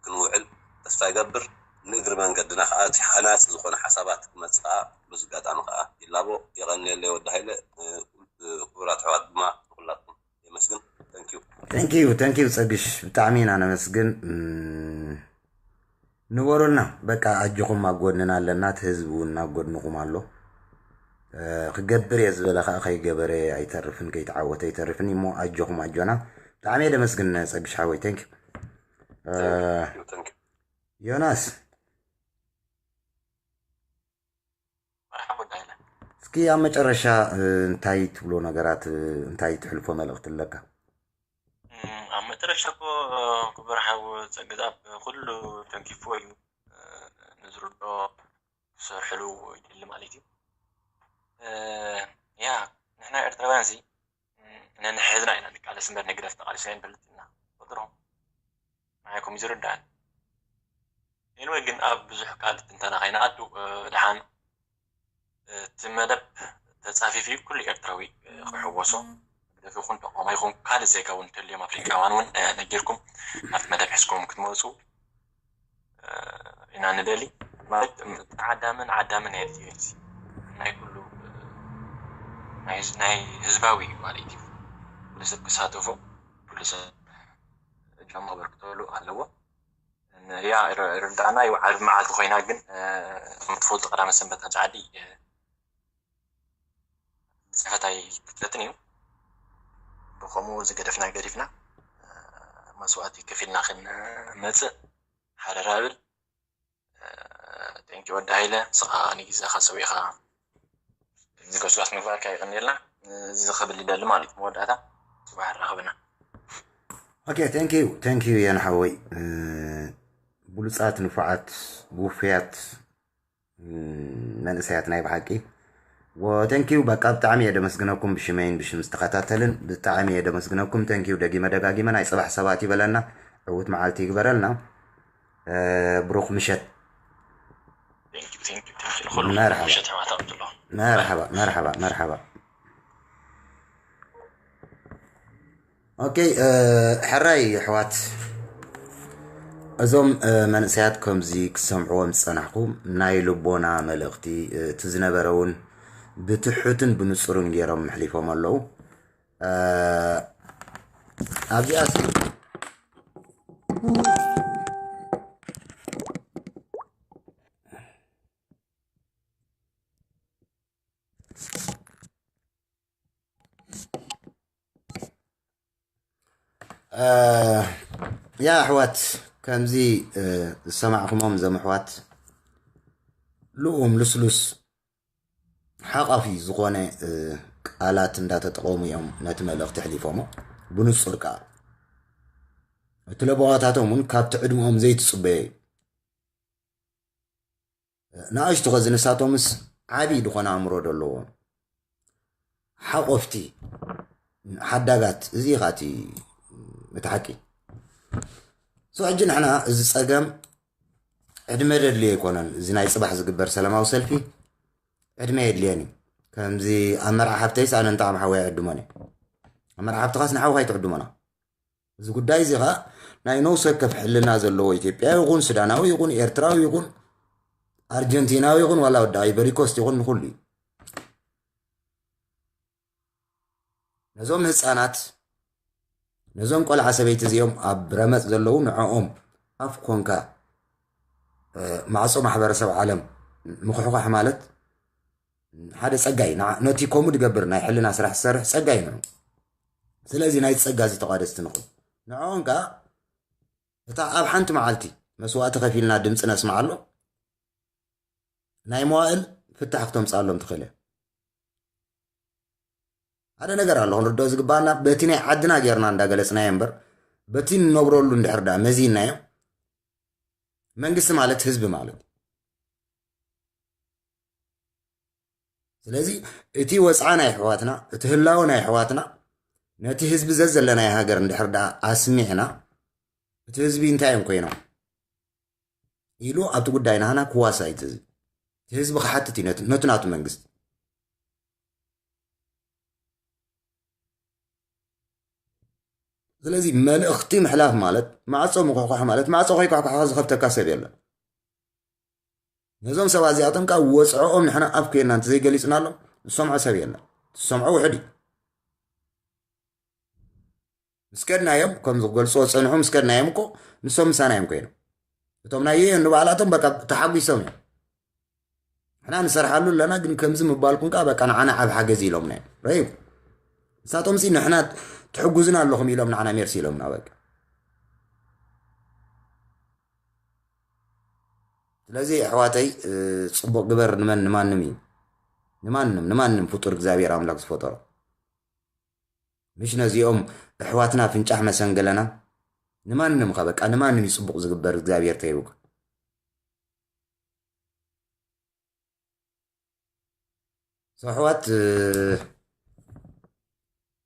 ክንውዕል ተስፋ ይገብር። ንእግሪ መንገድና ከዓ እቲ ሃናፂ ዝኾነ ሓሳባት ክመፅእ ከዓ በዚ ኣጋጣሚ ከዓ ይላቦ። የቐንየለይ ወዲ ሃይለ። ክቡራት ኣሕዋት ድማ ንኩላትኩም የመስግን። Thank you። Thank you፣ thank you ጸግሽ፣ ብጣዕሚ ኢና ነመስግን። ንበሩልና በቃ፣ ኣጆኹም ኣብ ጎድንና ኣለና። እቲ ህዝቢ እውን ኣብ ጎድንኹም ኣሎ። ክገብር እየ ዝበለ ከዓ ከይገበረ ኣይተርፍን፣ ከይተዓወተ ኣይተርፍን እሞ ኣጆኹም ኣጆና። ብጣዕሚ እየ ደመስግን ጸግሽ ሓወይ። Thank you። ዮናስ መርሓባ ወዲ ሃይለ። እስኪ ኣብ መጨረሻ እንታይ ትብሎ ነገራት፣ እንታይ ትሕልፎ መልእኽቲ ኣለካ? ኣብ መጨረሻ እኮ ክቡር ሓው ጸግዛብ ኩሉ ተንኪፍዎ እዩ፣ ንዝርድኦ ክሰርሕሉ ይደሊ ማለት እዩ። ያ ንሕና ኤርትራውያን ሲ ነንሕዝና ኢና ንቃለስ እምበር ንግደፍ ተቃሊስና ኣይንፈልጥ ኢና። ቁጥሮም ንዓይ ከምኡ ዝርዳእን። ኤንወይ ግን ኣብ ብዙሕ ቃል ትንተና ከይንኣቱ ደሓን እቲ መደብ ተጻፊፊ ኩሉ ኤርትራዊ ክሕወሶ፣ ህግደፍ ይኹን ተቃዋማይ ይኹን ካልእ ዜጋ እውን እንተልዮም ኣፍሪቃውያን እውን ነጊርኩም ናብቲ መደብ ሒዝኩም ክትመፁ ኢና ንደሊ። ማለት ዓዳምን ዓዳምን ኣየድልዮን እዚ ናይ ኩሉ ናይ ህዝባዊ እዩ ማለት እዩ። ኩሉ ሰብ ክሳተፎ ኩሉ ሰብ እጃሙ ከበርክተሉ ኣለዎ። ያ ርዳእና እዩ። ዓርቢ መዓልቲ ኮይና ግን ከም ትፈልጡ ቀዳመ ሰንበት ኣጫዓዲ ፅሕፈት ኣይክፈትን እዩ። ብከምኡ ዝገደፍና ገዲፍና መስዋእቲ ከፊልና ክንመፅእ ሓደራ እብል። ቴንኪ ወዲ ሃይለ፣ ንስኻ ንግዜኻ ሰዊእኻ እዚ ገስጋስ ምግባርካ የቐንየልና። እዚ ክብል ይደሊ ማለት እዩ። መወዳእታ ጽባሕ ራኸብና። Okay, thank you, thank you የን ሓወይ። ብሉጻት፣ ንፉዓት፣ ውፉያት መንእሰያት ናይ ብሓቂ። Thank you በቃ ብጣዕሚ እየ ደመስግነኩም፣ ብሽመይን ብሽም ዝተኸታተልን ብጣዕሚ እየ ደመስግነኩም። Thank you፣ ደጊመ ደጋጊመ ናይ ጽባሕ ሰባት ይበለና። ዕውት መዓልቲ ይግበረልና። ብሩኽ ምሸት። መርሓባ መርሓባ መርሓባ መርሓባ። ኦኬ፣ ሕራይ ኣሕዋት፣ እዞም መንእሰያት ከምዚ ክሰምዕዎም ዝጸናሕኩም ናይ ልቦና መልእኽቲ፣ እቲ ዝነበረ እውን ብትሑትን ብንጹርን ገይሮም ኣሕሊፎም ኣለዉ። ኣብዚኣ ያ ኣሕዋት፣ ከምዚ ዝሰማዕኩሞም እዞም ኣሕዋት ልኡም ልስሉስ ሓቋፊ ዝኾነ ቃላት እንዳተጠቐሙ እዮም ነቲ መልእኽቲ ኣሕሊፎሞ። ብንጹር ከኣ እቲ ለበዋታቶም እውን ካብቲ ዕድመኦም ዘይትጽበዮ እዩ። ንኣሽቱ ኸዚ ንሳቶምስ ዓቢ ዝኾነ ኣእምሮ ዶ ኣለዎም? ሓቆፍቲ፣ ሓዳጋት፣ እዚ ኢኻ እቲ፣ እቲ ሓቂ። So ሕጂ ንሕና እዚ ጸገም ዕድመ ደድልዮ ኣይኮነን። እዚ ናይ ጽባሕ ዝግበር ሰላማዊ ሰልፊ ዕድመ የድልየን እዩ። ከምዚ ኣብ መርዓ ሓብተይስ ኣነ እንተ ኣብ ሓወይ ኣይዕድሞን እየ። ኣብ መርዓ ሓብትኻስ ንሓውኻ ኣይትዕድሞና። እዚ ጉዳይ እዚ ኸኣ ናይ ነውሰ ወከፍ ሕልና ዘለዎ ኢትዮጵያዊ ይኹን ሱዳናዊ ይኹን ኤርትራዊ ይኹን ኣርጀንቲናዊ ይኹን ዋላ ወዲ ኣይቨሪ ኮስት ይኹን ንኹሉ እዩ። እዞም ህፃናት ነዞም ቆልዓ ሰበይቲ እዚኦም ኣብ ረመፅ ዘለዉ ንዕኦም ኣፍ ኮንካ ማዕፆ ማሕበረሰብ ዓለም ምኩሕኳሕ ማለት ሓደ ፀጋይ ነቲ ከምኡ ዝገብር ናይ ሕልና ስራሕ ዝሰርሕ ፀጋይ ንዑ። ስለዚ ናይ ፀጋ እዚ ተቋደስቲ ንኹን ንዕኦም ከዓ እታ ኣብ ሓንቲ መዓልቲ መስዋእቲ ከፊልና ድምፂ ነስምዓሎም ናይ መዋእል ፍታሕ ክተምፅኣሎም ትኽእል እያ። ሓደ ነገር ኣሎ ክንርድኦ ዝግባኣና በቲ ናይ ዓድና ጌርና እንዳገለፅናዮ እምበር በቲ ንነብረሉ እንድሕር ዳ መዚናዮ መንግስቲ ማለት ህዝቢ ማለት ስለዚ እቲ ወፅዓ ናይ ኣሕዋትና እቲ ህላወ ናይ ኣሕዋትና ነቲ ህዝቢ ዘዘለናይ ሃገር እንድሕር ዳ ኣስሚዕና እቲ ህዝቢ እንታይ እዮም ኮይኖም ኢሉ ኣብቲ ጉዳይ ናህና ክዋሳ እዩ እቲ ህዝቢ ክሓትት እዩ ነቱ ናቱ መንግስቲ ስለዚ መልእኽቲ ምሕላፍ ማለት ማዕፆ ምኩሕኳሕ ማለት ማዕፆ ከይኳሕኳሕካ ዝኸፍተካ ሰብ የለን ነዞም ሰባት እዚኣቶም ካብ ወፅዖኦም ንሕና ኣፍ ኮይና እንተዘይገሊፅናሎም ዝሰምዖ ሰብ የለን ዝሰምዖ ውሕድ እዩ ምስ ከድናዮም ከምዚ ክገልፅዎ ዝፀንሑ ምስ ከድናዮም እኮ ንሶም ምሳና እዮም ኮይኖም እቶም ናይ የዮ ንባዕላቶም በቃ ተሓጒሶም እዮም ንሕና ንሰርሓሉ ኣለና ግን ከምዚ ምባልኩም ከዓ በቃ ንዓና ዓብ ሓገዝ ኢሎምና እዮም ረዩ ንሳቶም ሲ ንሕና ትሕጉዝና ኣለኹም ኢሎም ንዓና ሜርሲ ኢሎምና በቃ ስለዚ ኣሕዋተይ ፅቡቅ ግበር ንመን ንማንም እዩ ንማንም ንማንም ፍጡር እግዚኣብሔር ኣምላክ ዝፈጠሮ ምሽ ነዚኦም ኣሕዋትና ፍንጫሕ መሰንገለና ንማንም ከ በቃ ንማንም እዩ ፅቡቅ ዝግበር እግዚኣብሔር ተይቡካ ኣሕዋት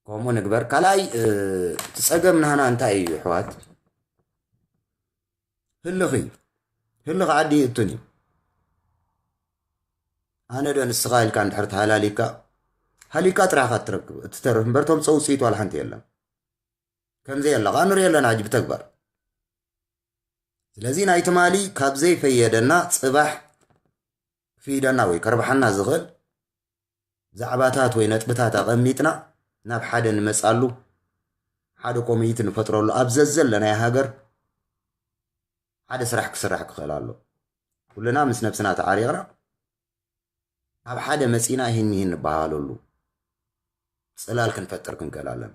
ከምኡ ንግበር ካልኣይ እቲ ፀገም ናህና እንታይ እዩ ኣሕዋት ህልኺ ህልኺ ዓዲ ይእቱን እዩ ኣነ ዶ ንስኻ ኢልካ እንድሕር ተሃላሊካ ሃሊካ ጥራኻ ትረክብ እትተርፍ እምበርቶም ፀውፅኢት ዋላ ሓንቲ የለን ከምዘይ ኣለ ከዓ ንሪኦ ኣለና ሕጂ ብተግባር ስለዚ ናይ ትማሊ ካብ ዘይፈየደና ፅባሕ ክፍይደና ወይ ከርብሓና ዝኽእል ዛዕባታት ወይ ነጥብታት ኣቐሚጥና ናብ ሓደ ንመፃሉ ሓደ ኮሚቲ ንፈጥረሉ ኣብ ዘዘለናይ ሃገር ሓደ ስራሕ ክስራሕ ክኽእል ኣሎ ኩልና ምስ ነብስና ተዓሪቕና ኣብ ሓደ መፂና ይህን ይህን ንበሃለሉ ፅላል ክንፈጥር ክንክእል ኣለና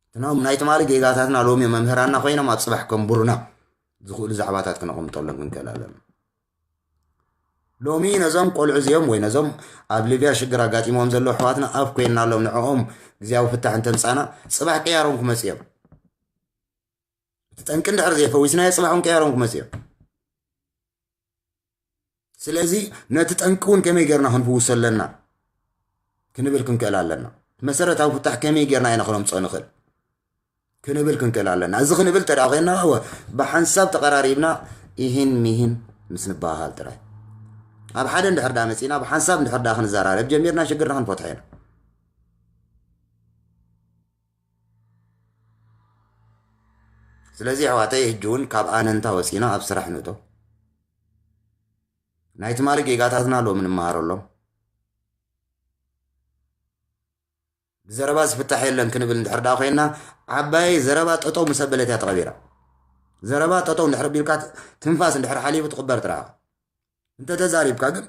እትናም ናይ ትማሊ ጌጋታትና ሎሚ መምህራና ኮይኖም ኣብ ፅባሕ ከንቡሩና ዝኽእሉ ዛዕባታት ክነቐምጠሎም ክንክእል ኣለና ሎሚ ነዞም ቆልዑ እዚኦም ወይ ነዞም ኣብ ሊብያ ሽግር ኣጋጢሞም ዘለዉ ኣሕዋትና ኣፍ ኮይንናሎም ንዕኦም ግዜያዊ ፍታሕ እንተምፃና ፅባሕ ቅያሮም ክመፁ እዮም እቲ ጠንቂ እንድሕር ዘይፈዊስናዮ ፅባሕ እውን ቅያሮም ክመፁ እዮም ስለዚ ነቲ ጠንቂ እውን ከመይ ጌርና ክንፍውሶ ኣለና ክንብል ክንክእል ኣለና መሰረታዊ ፍታሕ ከመይ ጌርና ኢና ክነምፅኦ ንኽእል ክንብል ክንክእል ኣለና እዚ ክንብል ተዳ ኮይና እወ ብሓንሳብ ተቐራሪብና ኢሂን ሚሂን ምስ ንበሃሃል ጥራይ ኣብ ሓደ እንድሕር ዳ መፂና ብሓንሳብ እንድሕር ዳ ክንዘራረብ ጀሚርና ሽግርና ክንፈትሖ ኢና ስለዚ ኣሕዋተይ ሕጂ እውን ካብ ኣነንታ ወፂና ኣብ ስራሕ ንእቶ ናይ ትማሊ ጌጋታትና ሎሚ ንምሃረሎም ብዘረባ ዝፍታሕ የለን ክንብል እንድሕር ዳ ኮይና ዓባይ ዘረባ ጠጠው ምስ ኣበለት እያ ተቐቢራ ዘረባ ጠጠው እንድሕር ቢልካ ትንፋስ እንድሕር ሓሊፉ ትቕበር ጥራኻ እንተተዛሪብካ ግን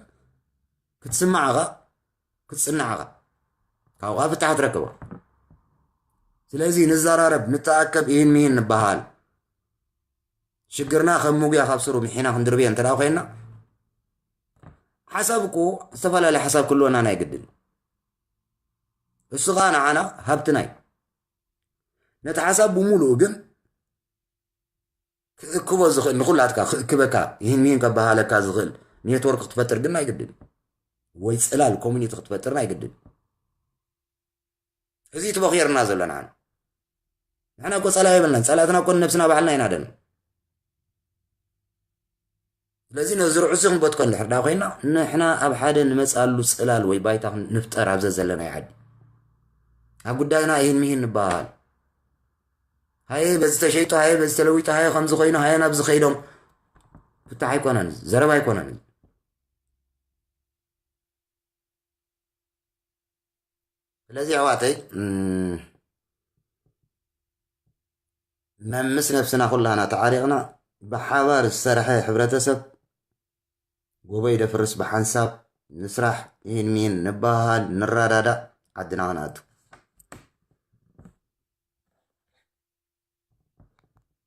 ክትስማዕ ኢኻ ክትፅናዕ ኢኻ ካብኡ ከዓ ፍታሕ ትረክቦ ስለዚ ንዘራረብ ንተኣከብ ኢሂን ሚሂን ንበሃል ሽግርና ከም ሙጉያ ካብ ስሩ ምሒና ክንድርብዮ እንተ ኮይንና ሓሳብ እኮ ዝተፈላለየ ሓሳብ ክህልወና ናይ ግድን እሱ ከዓ ንዓና ሃብትና እዩ ነቲ ሓሳብ ብምሉኡ ግን ክእክቦ ዝኽእል ንኩላትካ ክእክበካ ይህን ይህን ከበሃለካ ዝኽእል ኔትወርክ ክትፈጥር ግን ናይ ግድን ወይ ፅላል ኮሚኒቲ ክትፈጥር ናይ ግድን እዚ ትበኽየርና ዘሎ ንዓና ንሕና እኮ ፀላ የብልናን ፀላእትና እኮ ነብስና ባዕልና ኢና ደና ስለዚ ነዚ ርዑሲ ክንበትኮ እንድሕር ዳ ኮይና ንሕና ኣብ ሓደ ንመፅኣሉ ፅላል ወይ ባይታ ንፍጠር ኣብዘ ዘለናይ ዓዲ ኣብ ጉዳይና ይህን ምሂን ንበሃል ሃየ በዚ ተሸይጡ ሃየ በዚ ተለዊጡ ሃየ ከምዚ ኮይኑ ሃየ ናብዚ ከይዶም ፍታሕ ኣይኮነን ዘረባ ኣይኮነን ስለዚ ኣሕዋተይ፣ እም፣ መምስ ነብስና ኩላና ተዓሪቕና ብሓባር ዝሰርሐ ሕብረተሰብ ጎቦ ይደፍርስ፣ ብሓንሳብ ንስራሕ፣ ይህን ሚን ንበሃል፣ ንረዳዳእ፣ ዓድና ክንኣቱ።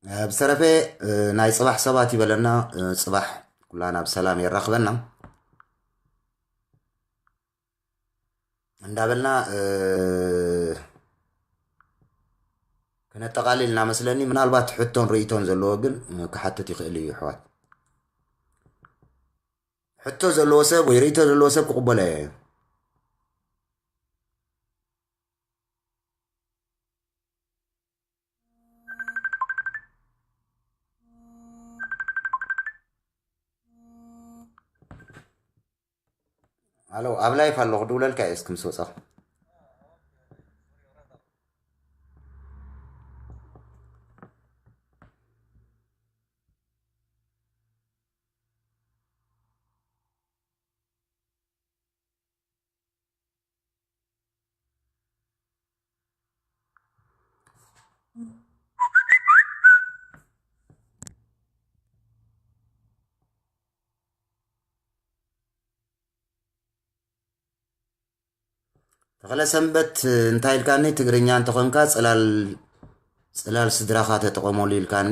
እ፣ ብዝተረፈ፣ እ፣ ናይ ጽባሕ ሰባት ይበለና። እ፣ ጽባሕ ኩላና ብሰላም የራኽበና እንዳበልና፣ እ፣ ክነጠቓልል ኢና መስለኒ። ምናልባት ሕቶን ርእይቶን ዘለዎ ግን፣ እ፣ ክሓትት ይኽእል እዩ። ኣሕዋት፣ ሕቶ ዘለዎ ሰብ ወይ ርእይቶ ዘለዎ ሰብ ክቕበሎ እየ። ኣሎ፣ ኣብ ላይፍ ኣለኹ፣ ድውለልካ እየ እስኪ ምስ ወጻኹ። ተኽለ ሰንበት እንታይ ኢልካኒ? ትግርኛ እንተኾንካ ጽላል፣ ጽላል ስድራኻ ተጠቐመሉ ኢልካኒ።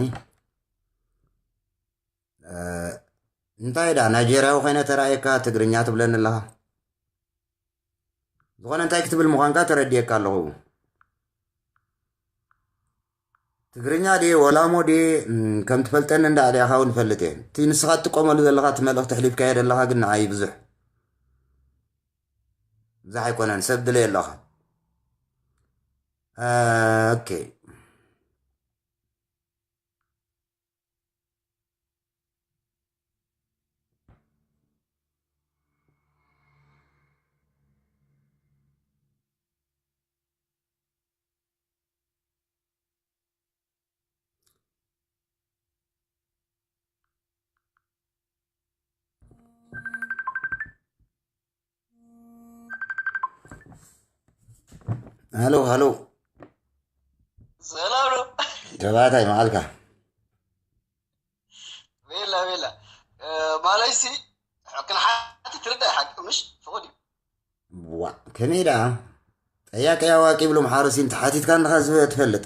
እ፣ እንታይ ደኣ ናይጀርያዊ ኮይነ ተራእየካ ትግርኛ ትብለኒ ኣለኻ? ዝኾነ እንታይ ክትብል ምዃንካ ተረዲኤካ ኣለኹ። ትግርኛ ድየ ወላሞ ድየ፣ እም፣ ከም ትፈልጠኒ እንዳ ኣድያኻ እውን እፈልጥ እየ። እቲ ንስኻ ትጥቀመሉ ዘለኻ እቲ መልእኽቲ ኣሕሊፍካዮ ዘለኻ ግን ንዓይ ብዙሕ፣ ብዙሕ ኣይኮነን፣ ሰብ ድለየ ኣለኻ። እ፣ ኦኬ። ሃሎ፣ ሃሎ። ሰላም ነው። ተባታይ መዓልካ? ቤላ፣ ቤላ። እ፣ ማለይሲ ክንሓቲ ትርዳእ ሓቂ ምሽ? ፍቑድ እዩ። ዋ፣ ከመይ ደኣ? ጠያቂ ኣዋቂ ይብሎም ሓረሲ፣ እንተ ሓቲትካ እንድኻ ዝብ-፣ ትፈልጥ።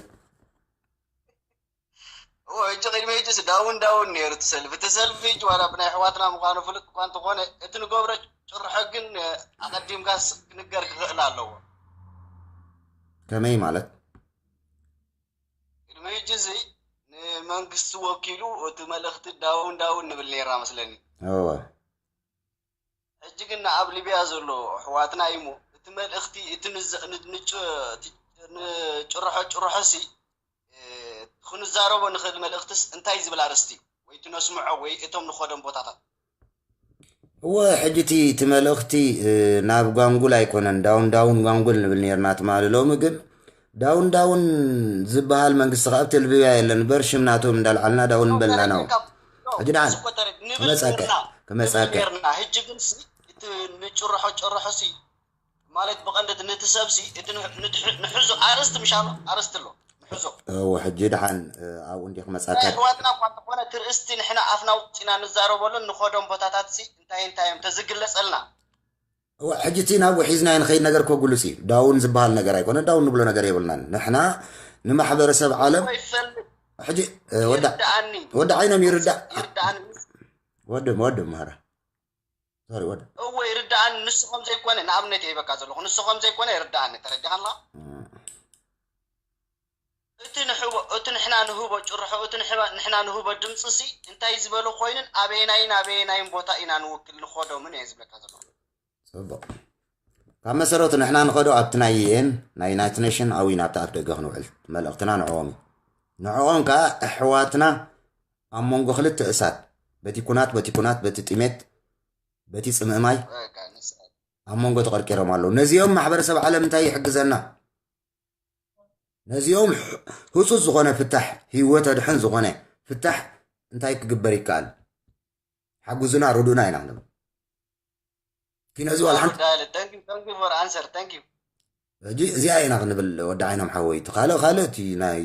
እዎ፣ ሕጂ ቅድሚ ሕጂስ ዳውን ዳውን ነይሩ እቲ ሰልፊ። እቲ ሰልፊ ሕጂ ዋላ ብናይ ኣሕዋትና ምዃኑ ፍሉጥ እኳ እንተኾነ፣ እቲ ንገብሮ ጭርሖ ግን፣ እ፣ ኣቐዲምካስ ክንገር ክኽእል ኣለዎ። ከመይ ማለት? ቅድሚ ሕጂ እዚ ንመንግስቲ ወኪሉ እቲ መልእኽቲ ዳውን ዳውን ንብል ነይርና መስለኒ። እወ። ሕጂ ግን ኣብ ሊብያ ዘሎ ኣሕዋትና እዩ እሞ፣ እቲ መልእኽቲ፣ እቲ ንዘ-፣ ን-፣ ንጭ-፣ እቲ ንጭርሖ ጭርሖሲ፣ እ፣ ክንዛረቦ ንኽእል መልእኽትስ እንታይ ዝብል ኣርእስቲ? ወይ እቲ ነስምዖ ወይ እቶም ንኸዶም ቦታታት? እወ፣ ሕጂ እቲ፣ እቲ መልእኽቲ፣ እ፣ ናብ ጓንጉል ኣይኮነን፣ ዳውን ዳውን ጓንጉል ንብል ነይርና ትማሊ። ሎሚ ግን ዳውን ዳውን ዝበሃል መንግስቲ ከኣ ኣብ ቴሌቪያ የለን። እምበር ሽም ናቶም እንዳልዓልና ዳውን በልና ነው። ሕጂ ደሓን ክመጸከ፣ ክመጸከ። ነርና። ሕጂ ግን ሲ፣ እቲ ንጭርሖ ጭርሖ ሲ፣ ማለት ብቐንዲ እቲ ነቲ ሰብ ሲ፣ እቲ ንሕ-፣ ንትሕ-፣ ንሕዞ ኣርእስቲ ምሻሎ፣ ኣርእስቲ ኣሎ፣ ንሕዞ። እወ፣ ሕጂ ደሓን፣ እ፣ ኣብኡ እንዲ ክመጸከ። ኣሕዋትና እኳ እንተኾነ፣ እቲ ርእስቲ ንሕና ኣፍና ውፂና ንዛረበሉን ንኸዶም ቦታታት ሲ፣ እንታይ እንታይ እዮም ተዝግለጸልና? እወ፣ ሕጂ እቲ ናብኡ ሒዝናዮ ንኸይድ ነገር እኮ ግሉጽ እዩ። ዳውን ዝበሃል ነገር ኣይኮነን፣ ዳውን ንብሎ ነገር የብልናን። ንሕና ንማሕበረሰብ ዓለም እኮ ይፈልጥ። ሕጂ፣ እ፣ ወዳ-፣ ይርድኣኒ። ወዳ ዓይኖም ይርዳእ። ይርድኣኒ። ወድም፣ ወድም፣ ማራ። ሶሪ፣ ወድም። እወ፣ ይርድኣኒ። ንሱ ከም ዘይኮነ፣ ንኣብነት እየ ሂበካ ዘለኹ። ንሱ ከም ዘይኮነ ይርድኣኒ። ተረዲኻላ? እም። እቲ ንሕቦ-፣ እቲ ንሕና ንህቦ ጭርሖ፣ እቲ ንሕባ-፣ ንሕና ንህቦ ድምፂ ሲ፣ እንታይ ዝበሉ ኮይኑን ኣበየናይን ኣበየናይን ቦታ ኢና ንውክል ንኸዶምን እየ ዝብለካ ዘለኹ። ጽቡቕ። ካብ መሰረቱ ንሕና ንኸዶ ኣብቲ ናይ ዩ ኤን፣ ናይ ዩናይትድ ኔሽን ኣዊን ኣብቲ ኣፍ ደገ ክንውዕል መልእኽትና ንዕኦም እዩ። ንዕኦም ከኣ ኣሕዋትና ኣብ መንጎ ክልተ እሳት፣ በቲ ኩናት፣ በቲ ኩናት፣ በቲ ጥሜት፣ በቲ ጽምእ ማይ በቃ፣ ንስ-፣ ኣብ መንጎ ተቐርቂሮም ኣለዉ። ነዚኦም ማሕበረሰብ ዓለም እንታይ ይሕግዘና? ነዚኦም ህ-፣ ህጹጽ ዝኾነ ፍታሕ፣ ህይወት ኣድሕን ዝኾነ ፍታሕ እንታይ ክግበር ይከኣል? ሓግዙና፣ ርዱና ኢና ክንብል። እቲ ነዚ ዋላ ሓንቲ Thank you, thank you for answer. Thank you. ሕጂ እዚኣ ኢና ክንብል ወዲ ዓይኖም ሓወይ። እቲ ካልእ ካልእ እቲ ናይ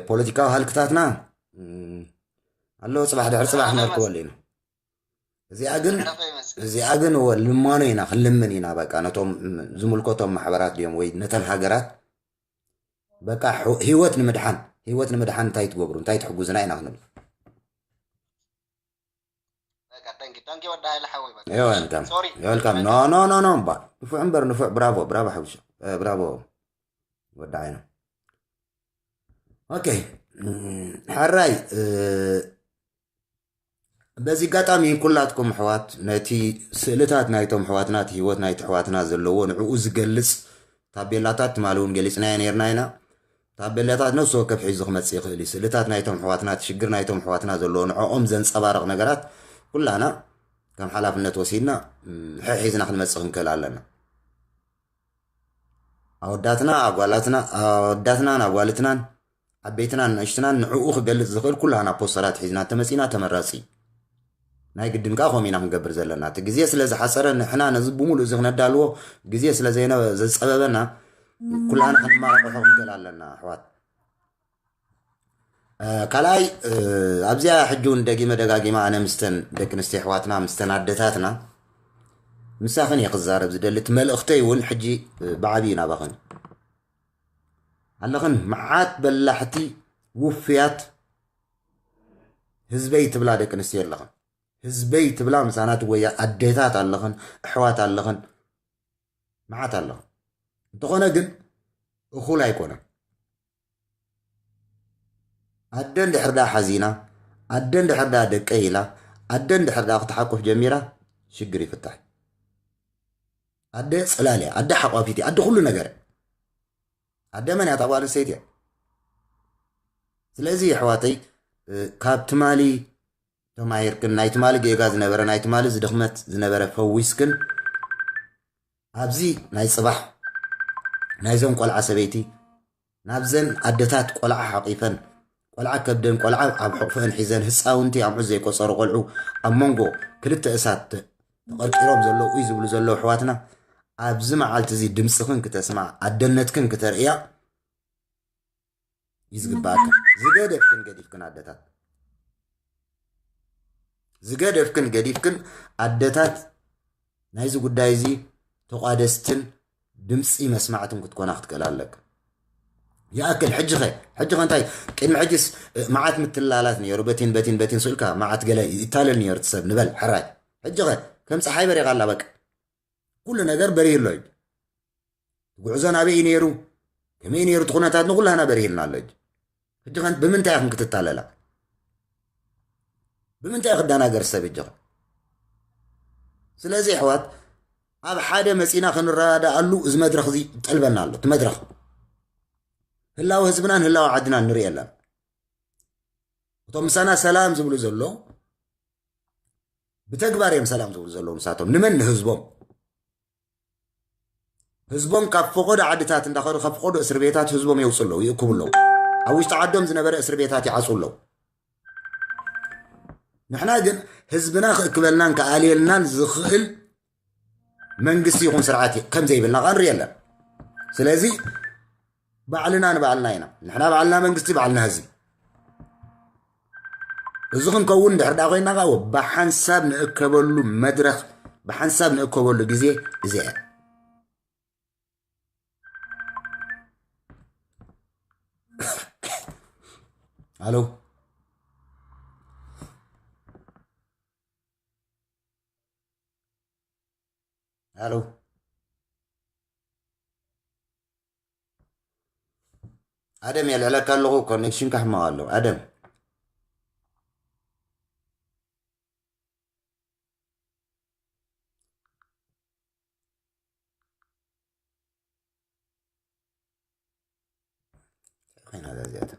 ፖለቲካዊ ሃልክታትና ኣሎ፣ ፅባሕ ድሕሪ ፅባሕ ክነርክበሉ ኢና። እዚኣ ግን እዚኣ ግን ልማኖ ኢና፣ ክንልምን ኢና። በቃ ነቶም ዝምልከቶም ማሕበራት ድዮም ወይ ነተን ሃገራት በቃ ህይወት ንምድሓን፣ ህይወት ንምድሓን እንታይ ትገብሩ፣ እንታይ ትሕጉዝና ኢና ክንብል። You're welcome. No, no, no, no. But if I'm ber nufuዕ, bravo, bravo, حوش. Bravo. ودعينا. Okay. ሕራይ በዚ ኣጋጣሚ ኩላትኩም ኣሕዋት ነቲ ስእልታት ናይቶም ኣሕዋትና፣ እቲ ህይወት ናይቲ ኣሕዋትና ዘለዎ ንዕኡ ዝገልጽ ታቤላታት ትማሊ እውን ገሊጽናዮ ነርና ኢና። ታቤላታት ነፍሲ ወከፍ ሒዙ ክመጽእ ይኽእል እዩ። ስእልታት ናይቶም ኣሕዋትና፣ እቲ ሽግር ናይቶም ኣሕዋትና ዘለዎ ንዕኦም ዘንጸባርቕ ነገራት ኩላና ከም ሓላፍነት ወሲድና ሕሒዝና ክንመጽእ ክንክእል ኣለና። ኣወዳትና ኣጓላትና ኣወዳትናን ኣጓልትናን ዓበይትናን ንእሽትናን ንዕኡ ክገልጽ ዝኽእል ኩላና ፖስተራት ሒዝና ተመጺና ተመራጺ። ናይ ግድን ከኣ ከምኡ ኢና ክንገብር ዘለና። እቲ ግዜ ስለ ዝሓጸረ ንሕና ነዚ ብምሉእ እዚ ክነዳልዎ ግዜ ስለ ዘይነ- ዘጸበበና ኩላና ክንማራቆሖ ክንክእል ኣለና ኣሕዋት። ካልኣይ ኣብዚኣ ሕጂ እውን ደጊመ ደጋጊመ ኣነ ምስተን ደቂ ኣንስትዮ ኣሕዋትና ምስተን ኣደታትና ምሳኽን እየ ክዛረብ ዝደሊ። እቲ መልእኽተይ እውን ሕጂ ብዓብዪ ናባኽን ኣለኽን። መዓት በላሕቲ ውፍያት ህዝበይ ትብላ ደቂ ኣንስትዮ ኣለኽን። ህዝበይ ትብላ ምሳና ትወያ ኣዴታት ኣለኽን፣ ኣሕዋት ኣለኽን፣ መዓት ኣለኽን። እንተኾነ ግን እኹል ኣይኮነን። ኣደ እንድሕር ደኣ ሓዚና፣ ኣደ እንድሕር ደኣ ደቀይ ኢላ፣ ኣደ እንድሕር ደኣ ክትሓቁፍ ጀሚራ፣ ሽግር ይፍታሕ። ኣደ ጽላል እያ፣ ኣደ ሓቋፊት እያ፣ ኣደ ኩሉ ነገር እያ። ኣደ መን እያ? እታ ጓል ኣንስተይቲ እያ። ስለዚ ኣሕዋተይ ካብ ትማሊ ተማሂርክን ናይ ትማሊ ጌጋ ዝነበረ ናይ ትማሊ ዝድኽመት ዝነበረ ፈዊስክን ኣብዚ ናይ ጽባሕ ናይዘን ቆልዓ ሰበይቲ ናብዘን ኣደታት ቆልዓ ሓቂፈን ቆልዓ ከብደን ቆልዓ ኣብ ሕቑፈን ሒዘን ህፃውንቲ ኣምዑት ዘይቆፀሩ ቆልዑ ኣብ መንጎ ክልተ እሳት ተቐርቂሮም ዘለዉ እይ ዝብሉ ዘለዉ ኣሕዋትና ኣብዚ መዓልቲ እዚ ድምፅኽን ክተስማዕ ኣደነትክን ክተርእያ እዩ ዝግባኣክን። ዝገደፍክን ገዲፍክን ኣደታት ዝገደፍክን ገዲፍክን ኣደታት ናይዚ ጉዳይ እዚ ተቋደስትን ድምፂ መስማዕትን ክትኮና ክትክእል ኣለክ። ይኣክል ሕጂ ኸ ሕጂ ኸ እንታይ ቅድሚ ሕጂስ መዓት ምትላላት ነይሩ በቲን በቲን በቲን ስልካ መዓት ገለ ይታለል ነይሩ ትሰብ ንበል ሕራይ ሕጂ ኸ ከም ፀሓይ በሪቓ ኣላ በቃ ኩሉ ነገር በሪህ ኣሎ እዩ ጉዕዞ ናበይ እዩ ነይሩ ከመይ ነይሩ እቲ ኩነታት ንኩላህና በሪህልና ኣሎ እዩ ሕጂ ኸ ብምንታይ ኢኽን ክትታለላ ብምንታይ ክዳናገር ሰብ እጅኻ ስለዚ ኣሕዋት ኣብ ሓደ መፂና ክንረዳዳኣሉ እዚ መድረኽ እዚ ጠልበና ኣሎ እቲ መድረኽ ህላወ ህዝብናን ህላወ ዓድናን ንርኢ ኣለና እቶም ምሳና ሰላም ዝብሉ ዘሎ ብተግባር እዮም ሰላም ዝብሉ ዘለዉ ምሳቶም ንመን ንህዝቦም ህዝቦም ካብ ፈቆዶ ዓድታት እንዳኸዱ ካብ ፈቆዶ እስር ቤታት ህዝቦም የውፁ ኣለዉ ይእክቡ ኣለዉ ኣብ ውሽጢ ዓዶም ዝነበረ እስር ቤታት ይዓፁ ኣለዉ ንሕና ግን ህዝብና ክእክበልናን ክኣልየልናን ዝኽእል መንግስቲ ይኹን ስርዓት ከም ዘይብልና ከዓ ንርኢ ኣለና ስለዚ ባዕልና ንባዕልና ኢና ንሕና ባዕልና መንግስቲ ባዕልና ህዝቢ እዚ ክንከውን ድሕር ዳ ኮይና ከዓ ብሓንሳብ ንእከበሉ መድረክ ብሓንሳብ ንእከበሉ ግዜ እዚ እያ ኣለው ኣለው ኣደም የልዕለካ ኣለኹ ኮኔክሽን ካሕማቕ ኣሎ ኣደም ኮይና እዚኣታ